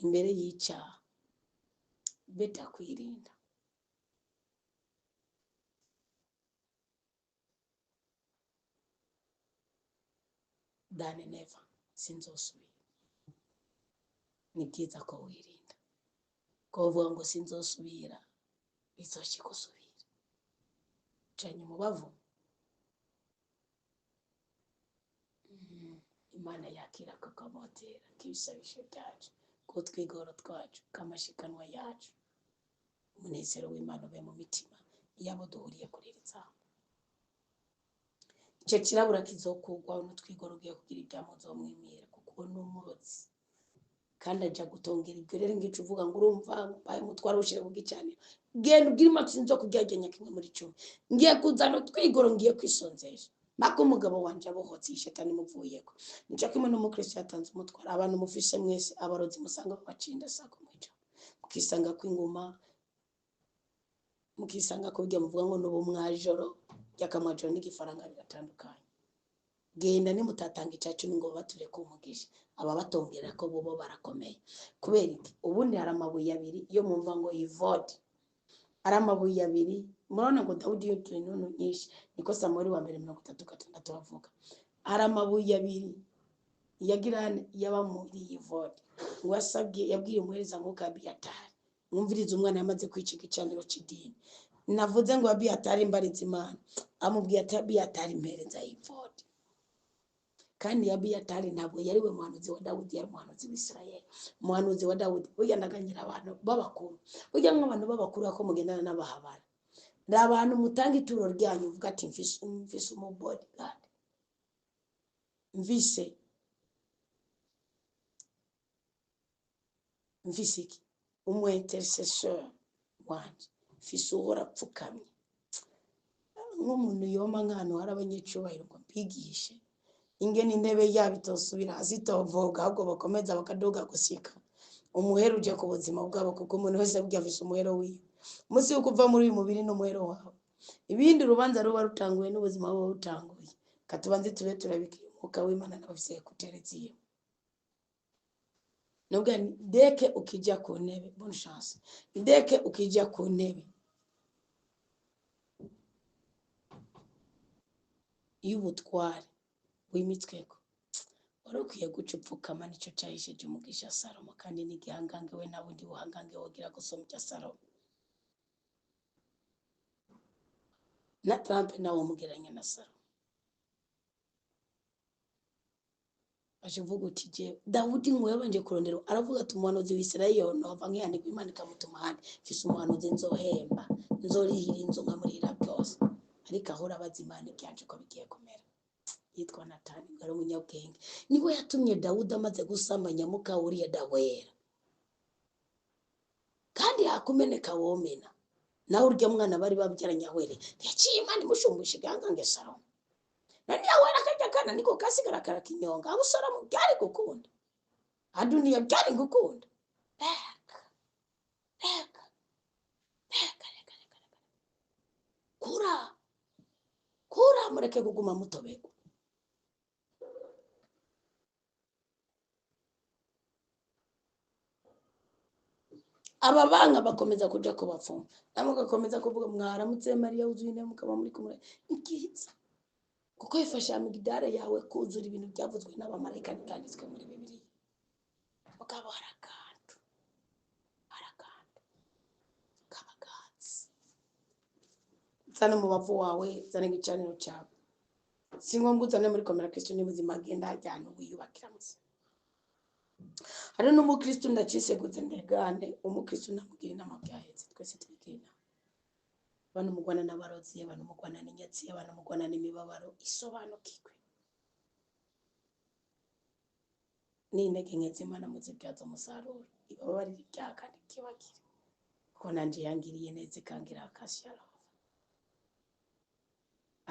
Imbere y'icyaha beta kwirinda. Than never, sinzosubira. Ni byiza ko wirinda, ko uvuga ngo sinzosubira, bizoshika usubira. Canye umubavu. Imana yakira kakamotera k'ibisabisho byacu, k'utwigoro twacu, k'amashikanwa yacu. Umunezero w'Imana ube mu mitima yabo duhuriye kuri iri zamu. Icyo kirabura kizokugwaho n'utwigoro ugiye kugira ibyamo uzomwimira, kuko uwo ni umurozi kandi aja gutongera ibyo. Rero ngico uvuga ngo urumva mbaye umutwaro ushire ku gicaniro, genda ubwire Imana uti nzokugerageranya kimwe muri cumi, ngiye kuzana utwigoro, ngiye kwisonzesha mpaka umugabo wanje abohotse iyi shetani imuvuyeko. Nico kimwe n'umukristo yatanze umutwaro. Abantu mufise mwese abarozi musanga babacinda sako mwica, mukisanga kw'inguma, mukisanga kubirya muvuga ngo nubu mwajoro, ryakamwajoro n'igifaranga biratandukanye. Genda nimutatanga ica cumi ngo babature ku umugisha, aba batongera ko bobo barakomeye. Kubera iki? Ubundi hari amabuye abiri yo mumva ngo ivode, ari amabuye abiri. Murabona ngo Dawudi yutuye intuntu nyinshi, niko Samuel wa mbere 36 bavuga. Hari amabuye abiri yagira yaba muri iyi vode, ngo yasabye, yabwiye umuhereza ngo Abiyatari, mwumvirize, umwana yamaze kwica igicaniro c'idini navuze ngo Abiyatari mbariza Imana, amubwiye ati Abiyatari mpereza iyi vode. Kandi Abiyatari ntabwo yari we muhanuzi wa Dawudi, yari umuhanuzi w'Isirayeli, umuhanuzi wa Dawudi. Burya ndaganyira abantu b'abakuru, burya nk'abantu b'abakuru ako mugendana n'abahabara, ni abantu mutanga ituro ryanyu uvuga ati mfise umu bodyguard, mfise iki, umu intercesseur wanje, mfise uhora apfukamye nk'umuntu yoma nk'ahantu hari abanyecubahiro ngo mbigishe ingene intebe yabo itosubira hasi, itovoga, ahubwo bakomeza bakaduga gusika umuhero uje ku buzima bwabo, kuko umuntu wese burya afise umuhero wiwe. Umunsi wo kuva muri uyu mubiri n'umuhero wawe, ibindi urubanza ruba rutanguye n'ubuzima buba butanguye. Katubanze tube turabikira umwuka w'Imana n'abafise écouteurs ziwe. Nubwo deke ukija ku ntebe, bonne chance, deke ukija ku ntebe y'ubutware wimitsweko. Wari ukwiye guca upfukama, nicyo cyahesheje umugisha Salomo, kandi n'igihangange we nta bundi buhangange wogira gusumbya Salomo. Na Trump nawe umugereranya na Salomo. Aje uvuga uti je Dawudi ngo yabanje kurondera, aravuga ati umuhanuzi w'Isirayeli nova nkiyanirwa Imana ikamutuma ahandi, mfise umuhanuzi nzohemba, nzorihira inzu nkamurihira byose, ariko ahora abaza Imana ibyanje ko bigiye kumera. Yitwa Natani, ngo ari umunyabwenge, niwe yatumye Dawudi amaze gusambanya muka Uriya Dawera, kandi yakumeneka womena nawe urya mwana bari babyaranye ahwere, yaciye Imana imushumbusha igihangange Salomo. None yawera akarya kana niko kasigara karakinyonga, abo Salomo byari gukunda, Adoniya byari gukunda. Reka reka reka reka reka reka, kura kura, mureke kuguma mutobegwa. Aba banga bakomeza kuja kubapfuma, namwe mugakomeza kuvuga mwaramutse Mariya wuzuye inema, mukaba muri kumwe ikiza, kuko ifasha amigidare yawe kuzura ibintu byavuzwe n'abamarayika ntibyanditswe muri Bibiliya. Mugabo hari akantu, hari akantu k'abagatsi. Zana umubavu wawe, zana igicaniro cyawe, si ngombwa uzane muri komera Kristo n'ubuzima, genda hajyana wiyubakira musa. Hari n'umukristo ndaciseguze ndegane, umukristo namugira inama byahetse, twese twigira inama. Abantu mugwana n'abarozi, abantu mugwana n'inyatsi, abantu mugwana n'imibabaro, isobanukirwe n'intege nke z'Imana muzibyaza umusaruro, ibabarire ibyaha kandi ikibagire, kuko nanje yangiriye neza ikangira akashyara.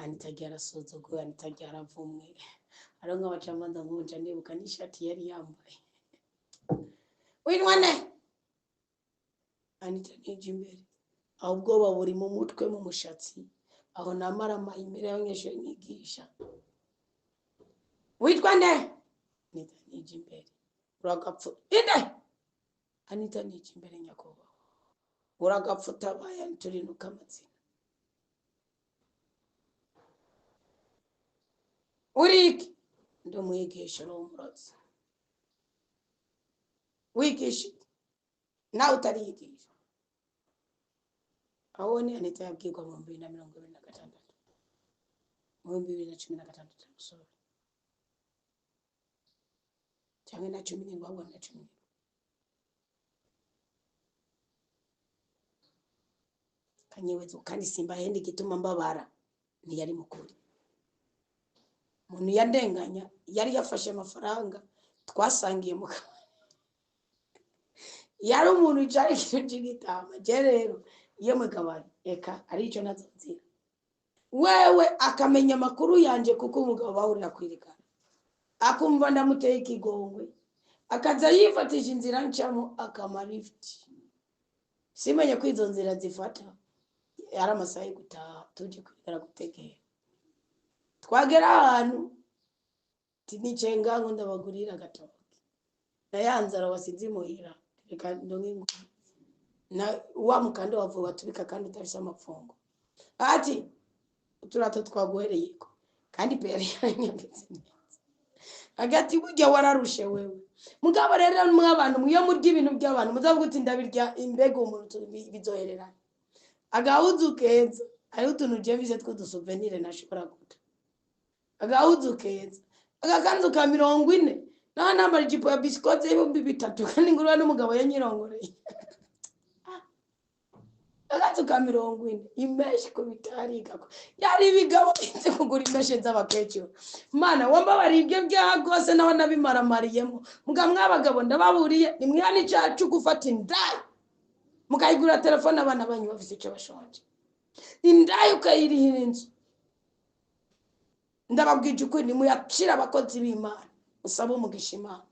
Anita agiye arasuzuguwe, Anita agiye aravumwe, hariho nk'abacamanza nkunja nibuka n'ishati yari yambaye. Witwa nde? Anita ntijya imbere, aho ubwoba buri mu mutwe mu mushatsi, aho namara imbere y'abanyeshuri nigisha. Witwa nde? Anita ntijya imbere. Uragapfa inde? Anita ntijya imbere nyakubahwa. Uragapfa utabaye turinuka amazina. Uriki? Ndi umwigisha n'umurozi. Wigisha nawe utariyigisha. Aho ni Anita yabwirwa mu 2026, mu 2016 sorry, cyangwa na 17, ahubwo na 17. Kanyewezo kandi simbahenda igituma mbabara, ntiyari mukuri. Umuntu yandenganya yari yafashe amafaranga twasangiye mu kabari, yari umuntu cyari ikintu cy'igitama. Je rero iyo mu kabari eka arico nazo nzira, wewe akamenya amakuru yanje kuko umugabo bahurira kwirigana, akumva ndamuteye ikigongwe, akaza yifatisha inzira ncamo akama lift, simenye ko izo nzira zifata ari amasaha yo gutaha, tuje kwirigana gutegera. Twagera ahantu tinicaye ngaho ndabagurira agatoki na ya nzara wasize imuhira, reka ndonke ingurube na wa mukanda wavuye watubika kandi utafise amapfungo, ati uturato twaguhereyeko, kandi pe yari yaranyambitse neza, hagati burya wararushe wewe. Mugabo rero mw'abantu mwiyo murya ibintu by'abantu muzavuga uti ndabirya imbega umuntu bizohererana. Agahuzu keza, hariho utuntu je mfise tw'udusuvenire ntashobora guta. Agahuzu keza, agakanzu ka 40, naho nambara ijipo ya bisikote y'ibihumbi 3, kandi ngurwa n'umugabo yanyirongoreye. Agakanzu ka 40, imeshi ku bitarika, yari ibigabo bize kugura imeshe z'abakecuru. Mana wambabariye ibyo byaha rwose, naho nabimaramariyemo. Muga mw'abagabo ndababuriye, nimwihane icyaha cyo gufata indaya mukayigurira telefone abana banyu bafise icyo bashonje, indaya ukayirihira inzu. Ndababwije ukuri, nimuyakire abakozi b'Imana, usabe umugisha Imana.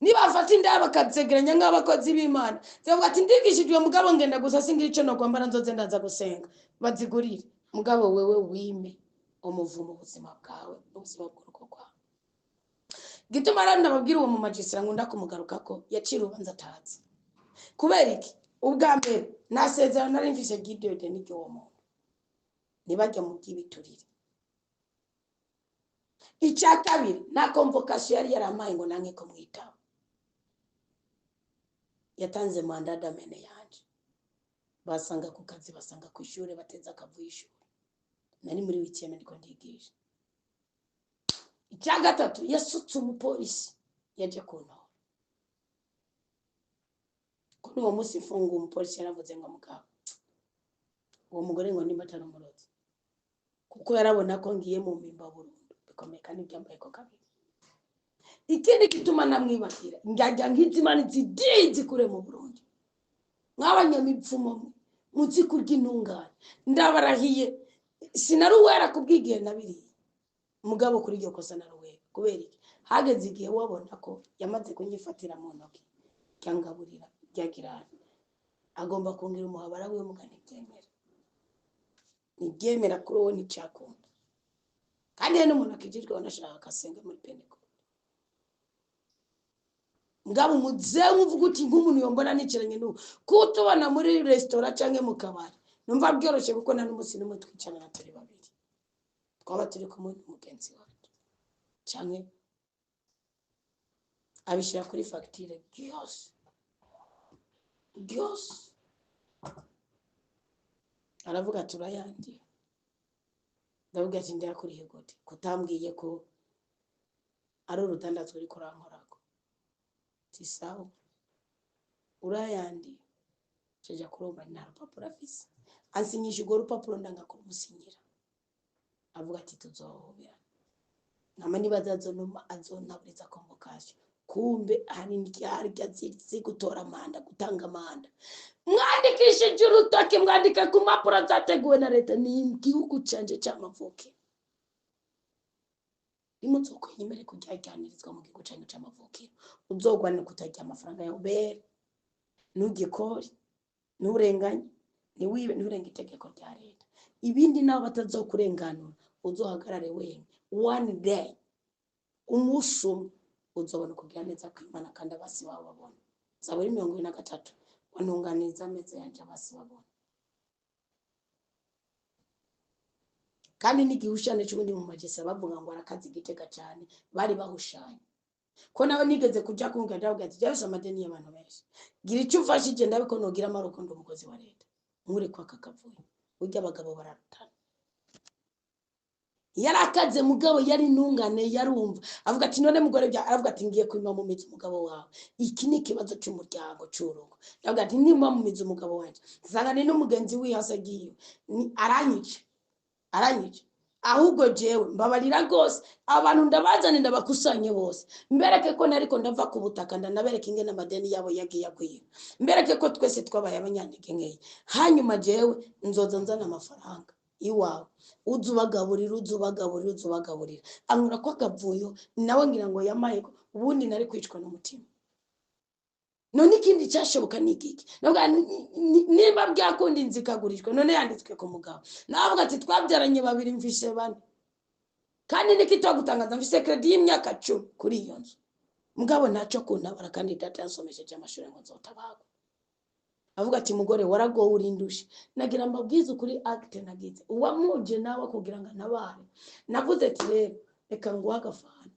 Nibafata indaya bakazegeranya nk'abakozi b'Imana, zivuga ati ndigishijwe mugabo ngenda gusa singira icyo nokwambara, nzoze ndaza gusenga, bazigurire. Mugabo wewe wime umuvumo ubuzima bwawe n'ubuzima bw'urugo rwawe. Gituma rero ndababwira uwo mu magisira nkunda kumugarukako, yaciye urubanza atazi. Kubera iki? Ubwa mbere nta sezerano nari mfise ry'idede n'iry'uwo muntu, ntibajya mu by'ibiturire. Icya kabiri, nta convocation yari yarampaye ngo nange kumwitaba. Yatanze mandat d'amener yanje, basanga ku kazi, basanga ku ishuri, bateza akavuyo ishuri, nari muri huitième ndiko ndigisha. Icya gatatu, yasutse umupolisi yaje kuntora. Kuri uwo munsi mfunga, umupolisi yaravuze ngo: "Mugabo, uwo mugore ngo nimba atari umurozi," kuko yarabona ko ngiye mu mpimba burundu bikomeye, kandi byambaye ko kabiri. Ikindi gituma namwibagira, njyajya nk'izimana zidizi kure mu Burundi, mw'abanyamipfumo mwe muzi kurya intungane, ndabarahiye, sinari uwera kubw'igihe nabiriye. Mugabo kuri iryo kosa nari uwera. Kubera iki? Hageze igihe wabona ko yamaze kunyifatira mu ntoki, ryangaburira, ryagirana, agomba kungira umuhabara wiwe. Muga ntibyemera, ntibyemera kuri wowe, nticyakunda. Kandi iyo n'umuntu akijijwe, wanashaka akasenga muri Pentekote. Mugabo umuzehe uvuga uti nk'umuntu yombona nicaranye n'ubu, kutubona muri resitora cyangwa mu kabari, numva byoroshye, kuko nta n'umunsi n'umwe twicarana turi babiri, twaba turi kumwe n'umugenzi wacu, cyangwa abishyira kuri fagitire byose byose. Aravuga ati: "Urayandiye." Ndavuga ati: "Ndayakuriye gute kutambwiye ko ari urudandazwa uriko urankorako?" Ati: "Sawa, urayandiye." Jaja kurumva nta rupapuro afise, ansinyisha urwo rupapuro, ndanga kurumusinyira. Avuga ati: "Tuzohoberana nama niba azazonuma, azontaburiza convocation." Kumbe hari indyarya zizi gutora manda, gutanga manda. Mwandikishije urutoki, mwandika ku mpapuro zateguwe na leta. Ni igihugu canje c'amavukiro, nimuzokwenyemere kuryaryaniririzwa mu gihugu canyu c'amavukiro. Uzogwanira kutarya amafaranga ya ubere, ntugikore, nturenganye, ntiwibe, nturenge itegeko rya leta. Ibindi nabo batazokurenganura, uzohagarare wemye. One day, umunsi umwe, uzobona ukugira neza kw'Imana, kandi abasi bawe babona. Zaburi 23: "Wantunganiriza ameza yanje abasi babona." Kandi n'igihushane c'ubundi mu magesa bavuga ngo arakaze igitega cyane, bari bahushanye ko nawe nigeze kuja kumbwira. Ndavuga ati: "Jya amadeni y'abantu benshi, gira icyo umfashije, ndabe ko nogira amaboko, ndi umukozi wa leta." Nkure kwaka kavuyo, burya abagabo bararutana. Yarakaze, mugabo yari intungane, yarumva. Avuga ati: "None mugore bya?" Aravuga ati: "Ngiye kwima mu mizi umugabo wawe, iki ni ikibazo cy'umuryango, cy'urugo." Ndavuga ati: "Nimba mu mizi umugabo wanjye, nsanga ni n'umugenzi wihase agiye aranyica, aranyica. Ahubwo jewe mbabarira rwose, abantu ndabazane, ndabakusanye bose, mbereke ko nariko ndava ku butaka, ndanabereke ingene amadeni yabo yagiye agwira, mbereke ko twese twabaye abanyantege nkeya. Hanyuma jewe nzoza nzana amafaranga iwawe, uza ubagaburira, uza ubagaburira, uza ubagaburira." Ankura ko akavuyo nawe, ngira ngo yamaye ko ubundi nari kwicwa n'umutima. None ikindi cyashoboka ni igiki? Ndavuga, niba byakunda inzu ikagurishwa, none yanditswe ku mugabo. Navuga ati: "Twabyaranye babiri, mfise bane, kandi nikitagutangaza, mfise crédit y'imyaka 10 kuri iyo nzu." Mugabo ntacyo kuntabara, kandi data yansomesheje amashuri ngo nzotabagwa. Avuga ati: "Mugore, waragowe, urindushe." Nagira mbabwize ukuri, acte nagize uwamuje nawe kugira ngo antabare, navuze ati: "Rero reka nguhe agafana,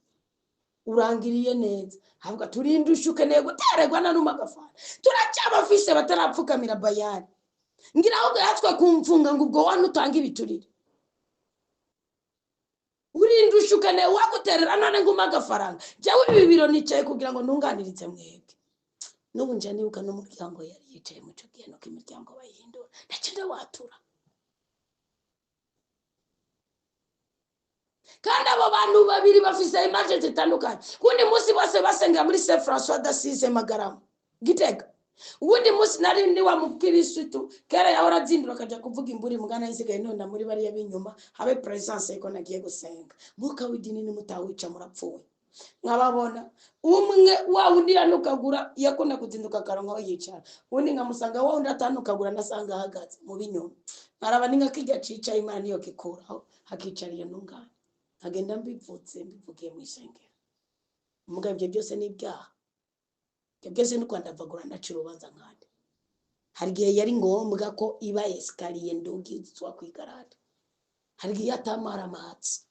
urangiriye neza." Avuga: "Turindushe, ukeneye gutererwa na numa agafana, turacyabafise batarapfukamira bayani." Ngira ahubwo yatwe kumfunga ngo ubwo wani utanga ibiturire, urindusha, ukeneye uwaguterera, none nguma agafaranga. Jewe ibi biro nicaye kugira ngo ntunganirize mwebwe. N'ubu nja nibuka n'umuryango yari yicaye mu ico gihe, nuko imiryango bayihindura, ndaca watura. Kandi abo bantu babiri bafise image zitandukanye. Kundi munsi bose basengera muri Saint François d'Assise Magarama, Gitega. Uwundi munsi nari ndi wa mukirisitu kera yahora azindura akaja kuvuga imburi, mugana isigaye ntonda muri bariya b'inyuma, habe presence ko nagiye gusenga. Mwuka w'idini nimutawica murapfuye. Nkababona umwe wa wundi yanukagura, yakunda kuzinduka akaronka aho yicara, uwundi nkamusanga wa wundi atanukagura, nasanga ahagaze mu binyuma. Nkaraba ni nka kirya cicaye, Imana niyo kikuraho hakicara iyo ntungane. Nkagenda mbivutse, mbivugiye mu isengero. Mugabo ibyo byose ni ibyaha, ibyo byose ni kwandavagura, ndaca urubanza nkande. Hari igihe yari ngombwa ko iba escalier ndugizwa kw'igarade, hari igihe atamara amatsi.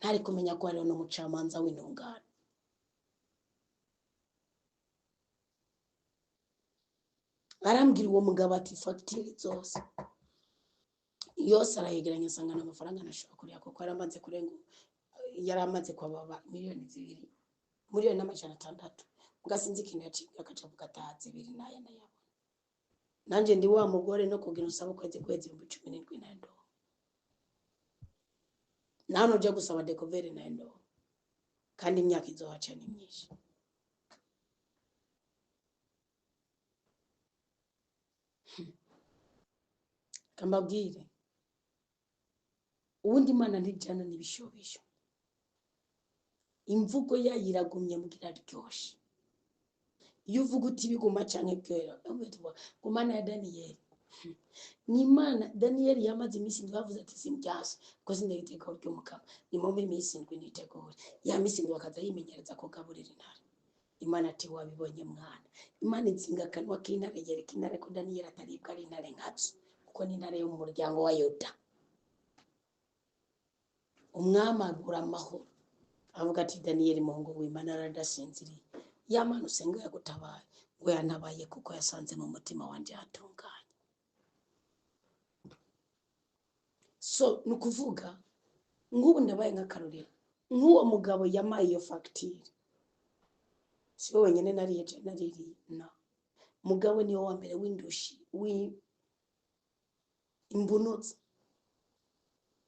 Ntari kumenya ko hariho n'umucamanza w'intungane. Arambwira uwo mugabo ati fagitire zose yose arayegeranya, asanga amafaranga ntashobora kuriha, kuko yaramaze kurenga, yaramaze kwababa 2 miliyoni, 1,6 miliyoni. Muga sinzi ikintu yaciye akaca avuga ati aha zibiri naya nayabona. Nanjye ndi wa mugore no kugira usaba ukwezi kwezi 17,000 nayo ndoha, nawe nuja gusaba découvert nayo ndoha, kandi imyaka izohaca ni myinshi. Kambabwire, ubundi Imana ntijyana n'ibishobisho. Imvugo yayo iragumye mbwira iraryoshe. Iyo uvuga uti biguma canke bwera, ku Mana ya Daniyeli ni Imana. Daniyeli yamaze iminsi 7, bavuze ati simbyase kuko sindega itegeko ry'Umukama, nimumpe iminsi 7 nitegure. Ya minsi 7 akaza yimenyereza kugaburira intare. Imana ati wabibonye mwana. Imana izinga akanwa k'intare, yereka intare ko Daniyeli ataribwa ari intare nkazo, kuko ni intare yo mu muryango wa Yuda. Umwami abura amahoro, avuga ati Daniyeli muhungu w'Imana aradasinziriye, ya Mana usenga yagutabaye? Ngo yantabaye kuko yasanze mu mutima wanje hatunganye. So ni ukuvuga nk'ubu ndabaye nk'akarorero, nk'uwo mugabo yamaye iyo fagitire, si we wenyine nariye naririye na mugabo, niwe wa mbere w'indushi imbunutse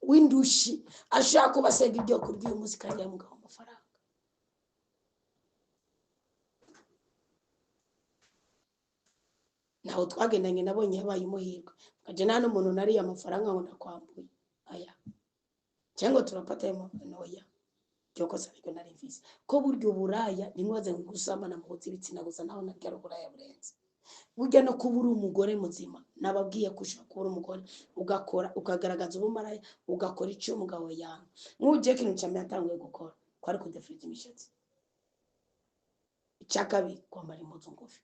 w'indushi ashaka kubasega ibyo kurya uyu munsi kandi yamugabo amafaranga. Ntaho twagendanye, nabonye yabaye umuhirwe nkajya nta n'umuntu nariye amafaranga ngo ndakwambuye aya cyangwa turapata ayo mafaranga. Oya, iryo kosa niryo nari mfise, ko burya uburaya ntimwaze ngo gusambana muhuza ibitsina gusa, naho naryo ari uburaya burenze. Burya no kuba uri umugore muzima, nababwiye ko ushobora kuba uri umugore ugakora, ukagaragaza ubumaraya, ugakora icyo umugabo yanga. Nk'ubu ugiye ikintu cya mbere yatanguye gukora kwari kudefiriza imishatsi, icya kabiri kwambara impuzu ngufi.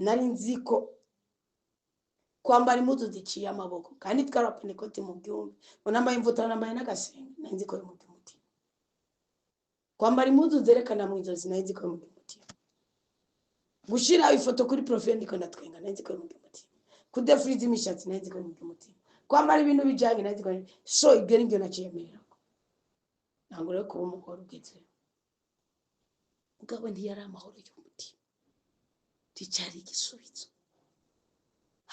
Nari nzi ko kwambara impuzu ziciye amaboko, kandi twarapanekoti mu byumba, ngo nambaye imvutara, nambaye n'agasenge, nari nzi ko bimurya umutima. Kwambara impuzu zerekana mu ijosi, nari nzi ko bimurya umutima. Gushyira ifoto kuri profile ndiko ndatwenga, nari nzi ko bimurya umutima. Kudefiriza imishatsi, nari nzi ko bimurya umutima. Kwambara ibintu bijyanye, nari nzi ko. So ibyo nibyo naciyemerera. Ntabwo rero kuba umugore ugezweho, mugabo ntiyari amahoro y'umutima, nticyari igisubizo.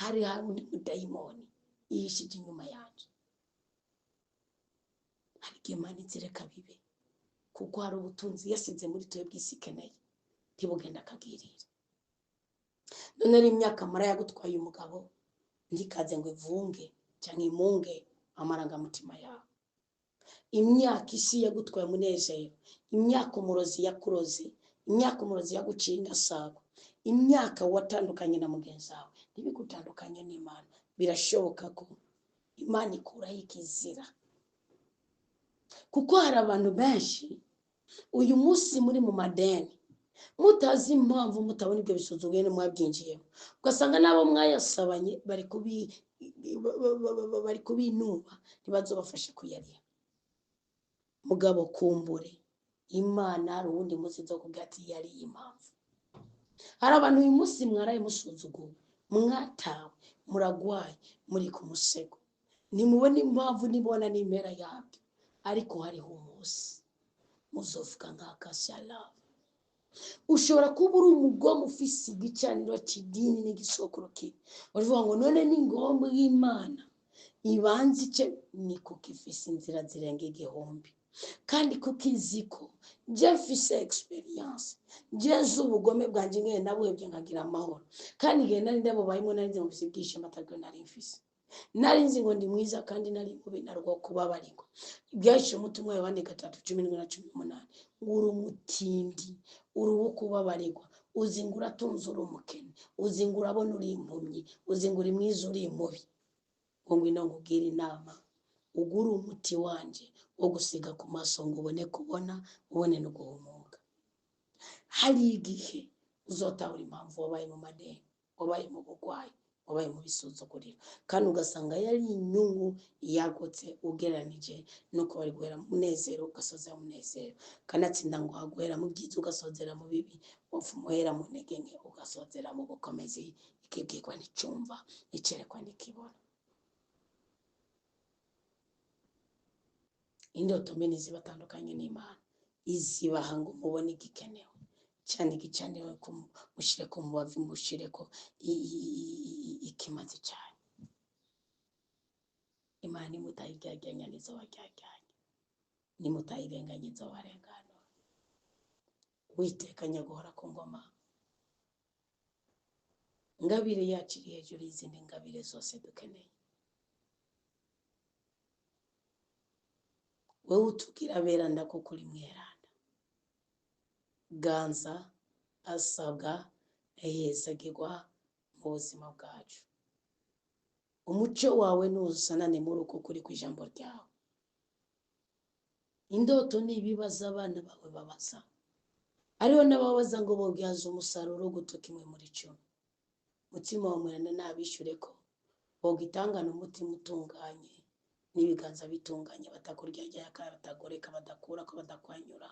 Hari undi mudayimoni yihishije inyuma yanjye. Hari igihe Imana izireka bibe, kuko hari ubutunzi yasize muri twebwe isi ikeneye, ntibugenda akagirira. None rero imyaka mara yagutwaye umugabo ntikaze ngo ivunge cyangwa imunge amarangamutima yawe. Imyaka isi yagutwaye umunezero, imyaka umurozi yakuroze, imyaka umurozi yaguciye indasago, imyaka watandukanye na mugenzi wawe, ntibigutandukanye n'Imana. Birashoboka ko Imana ikuraho ikizira, kuko hari abantu benshi uyu munsi muri mu madeni mutazi impamvu, mutabona ibyo bisuzuguye mwabyinjiyemo, ugasanga n'abo mwayasabanye bari kubinuba, ntibazobafashe kuyariha. Mugabo kumbure Imana hari uwundi munsi nzo kubwira ati yari impamvu. Hari abantu uyu munsi mwaraye musuzuguwe, mwatawe, muragwaye, muri ku musego, ntimubona impamvu, nibona n'impera yabyo, ariko hariho umunsi muzovuga nka kashyara. Ushobora kuba uri umugome ufise igicaniro cy'idini n'igisokoro kibi, uravuga ngo none ni ngombwa y'Imana ibanza ice ni kuko ifise inzira zirenga igihumbi, kandi kuko izi ko njye mfise experience, njye nzi ubugome bwanjye ngene nabuhebye nkagira amahoro. Kandi igihe nari ndabubayemo, nari nzi ngo mfise ibyishimo atabyo nari mfise. Nari nzi ngo ndi mwiza kandi nari mubi, narwo kubabarirwa. Ibyahishe umutima Yohani 3:17 na 18, ngo uri umutindi, uri uwo kubabarirwa, uzi ngo uratunze uri umukene, uzi ngo urabona uri impumyi, uzi ngo uri mwiza uri mubi, ngo ngwino nkubwire inama, ugure umuti wanje wo gusiga ku maso ngo ubone kubona, ubone no guhumuka. Hari igihe uzotahura impamvu wabaye mu madeni, wabaye mu burwayi. Wabaye mu bisuzuguriro, kandi ugasanga yari inyungu yagutse ugereranije nuko bari guhera mu munezero ugasozera mu munezero. Kanatsinda ngo haguhera mu byiza ugasozera mu bibi, wapfa umuhera mu ntege nke ugasozera mu bukomezi. Ikibwirwa nticumva, icerekwa ntikibona. Indoto mbi ntizibatandukanye n'Imana, izibaha ngo mubone igikenewe cyane, igicaniro mushyire ku mubavu, mushyire ko ikimazi cyane. Imana nimutayiryaganya ntizobaryaganya, nimutayirenganya ntizobarenganura. Uwiteka nyaguhora ku ngoma, ingabire yacu iri hejuru y'izindi ngabire zose dukeneye. Wowe utubwira aberanda kuko uri mweranda. Ganza asabwa yesagirwa mu buzima bwacu. Umuco wawe nuzanane muri uko kuri ku ijambo ryawe. Indoto ni ibibazo abana bawe babaza, ariho n'ababaza ngo bobyaza umusaruro gutuka imwe muri cumi. Mutima wa mweranda nabishyure ko bogitangana umutima utunganye n'ibiganza bitunganye, batakuryarya kandi batagoreka, badakura ko badakwanyura,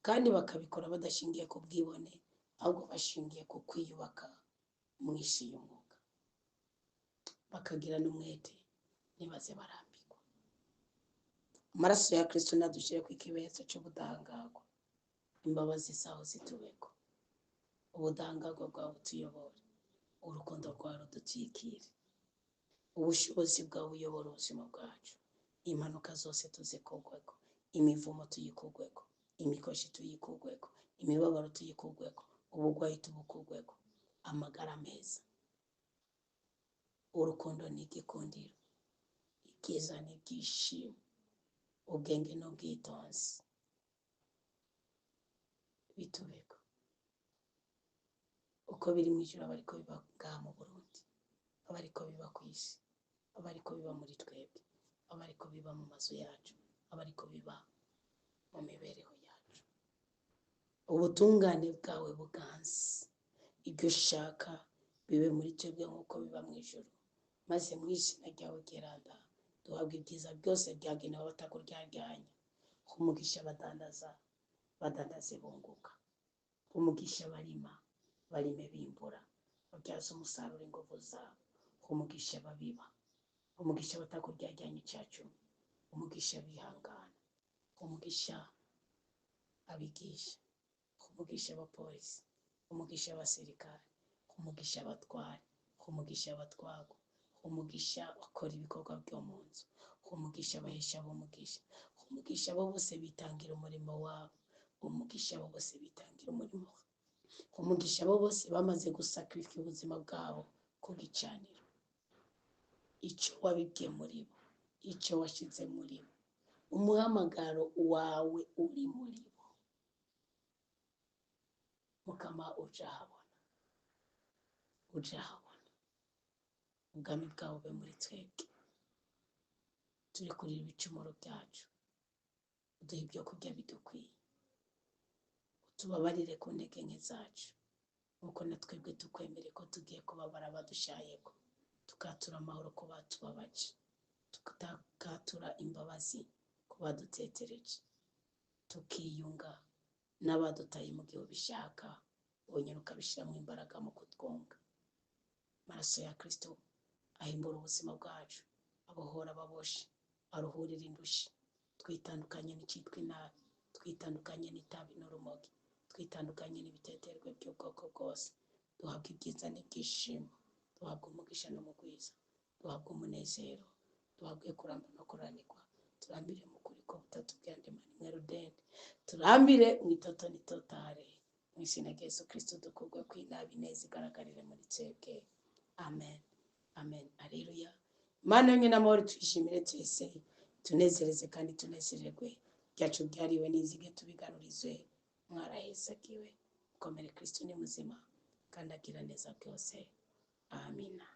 kandi bakabikora badashingiye ku bwibone, ahubwo bashingiye ku kwiyubaka mu isi y'umwuka, bakagira n'umwete ntibaze barambirwa. Amaraso ya Kristo nadushyire ku ikimenyetso cy'ubudahangarwa, imbabazi zawe zitubeko, ubudahangarwa bwawe butuyobore, urukundo rwawe rudutwikire, ubushobozi bwawe buyobora ubuzima bwacu. Impanuka zose tuzikugweko, imivumo tuyikugweko, imikoshi tuyikugweko, imibabaro tuyikugweko, uburwayi tubukugweko, amagara meza, urukundo ni igikundiro, ibyiza ni ibyishimo, ubwenge n'ubwitonzi bitubeko. Uko biri mu ijuru aba ariko biba ngaha mu Burundi, aba ariko biba ku isi, aba ariko biba muri twebwe, aba ariko biba mu mazu yacu, aba ariko biba mu mibereho yacu. Ubutungane bwawe buganze, ibyo ushaka bibe muri twebwe nk'uko biba mu ijuru, maze mu izina ryawe ryeranda duhabwe ibyiza byose byagenewe abatakuryaryanya. Umugisha abadandaza badandaze bunguka, umugisha abarima barime bimbura, babyaza umusaruro ingufu zabo, umugisha ababiba, umugisha abatakuryaryanya icya cumi, umugisha abihangana, umugisha abigisha, umugisha abapolisi, umugisha abasirikare, umugisha abatware, umugisha abatwagwa, umugisha bakora ibikorwa byo mu nzu, umugisha abahesha b'umugisha, umugisha abo bose bitangira umurimo wabo, umugisha abo bose bitangira umurimo wabo, umugisha abo bose bamaze gusakrifika ubuzima bwabo ku gicaniro. Icyo wabibye muri bo, icyo washyize muri bo, umuhamagaro wawe uri muri bo, Mukama ujahabona, ujahabona. Ubwami bwawe bube muri twebwe, turekurire ibicumuro byacu, uduhe ibyo kurya bidukwiye, utubabarire ku ntege nke zacu, nk'uko na twebwe tukwemere ko tugiye kubabara badushayeko, tukatura amahoro ku batubabaje, tukatura imbabazi ku badutetereje, tukiyunga n'abadutaye mu gihe ubishaka, wonyine ukabishyiramo imbaraga mu kutwunga. Amaraso ya Kristo ahimbura ubuzima bwacu, abohora ababoshe, aruhurira indushyi. Twitandukanye n'icyitwa inabi, twitandukanye n'itabi n'urumogi, twitandukanye n'ibiteterwe by'ubwoko bwose. Duhabwe ibyiza n'ibyishimo, duhabwe umugisha n'umugwiza, duhabwe umunezero, duhabwe kuramba no kuranirwa, turambire mu kuri ko butatubwira ndema nimwe rudende, turambire mu itoto n'itotare. Mu izina rya Yesu Kristo dukurwe ku inabi neza igaragarire muri twebwe. Amen, amen, aleluya. Imana yonyine amahoro tuyishimire twese, tunezereze kandi tunezererwe. Ibyacu byariwe n'inzige tubigarurizwe. Mwarahezagiwe, mukomere. Kristo ni muzima kandi agira neza byose. Amina.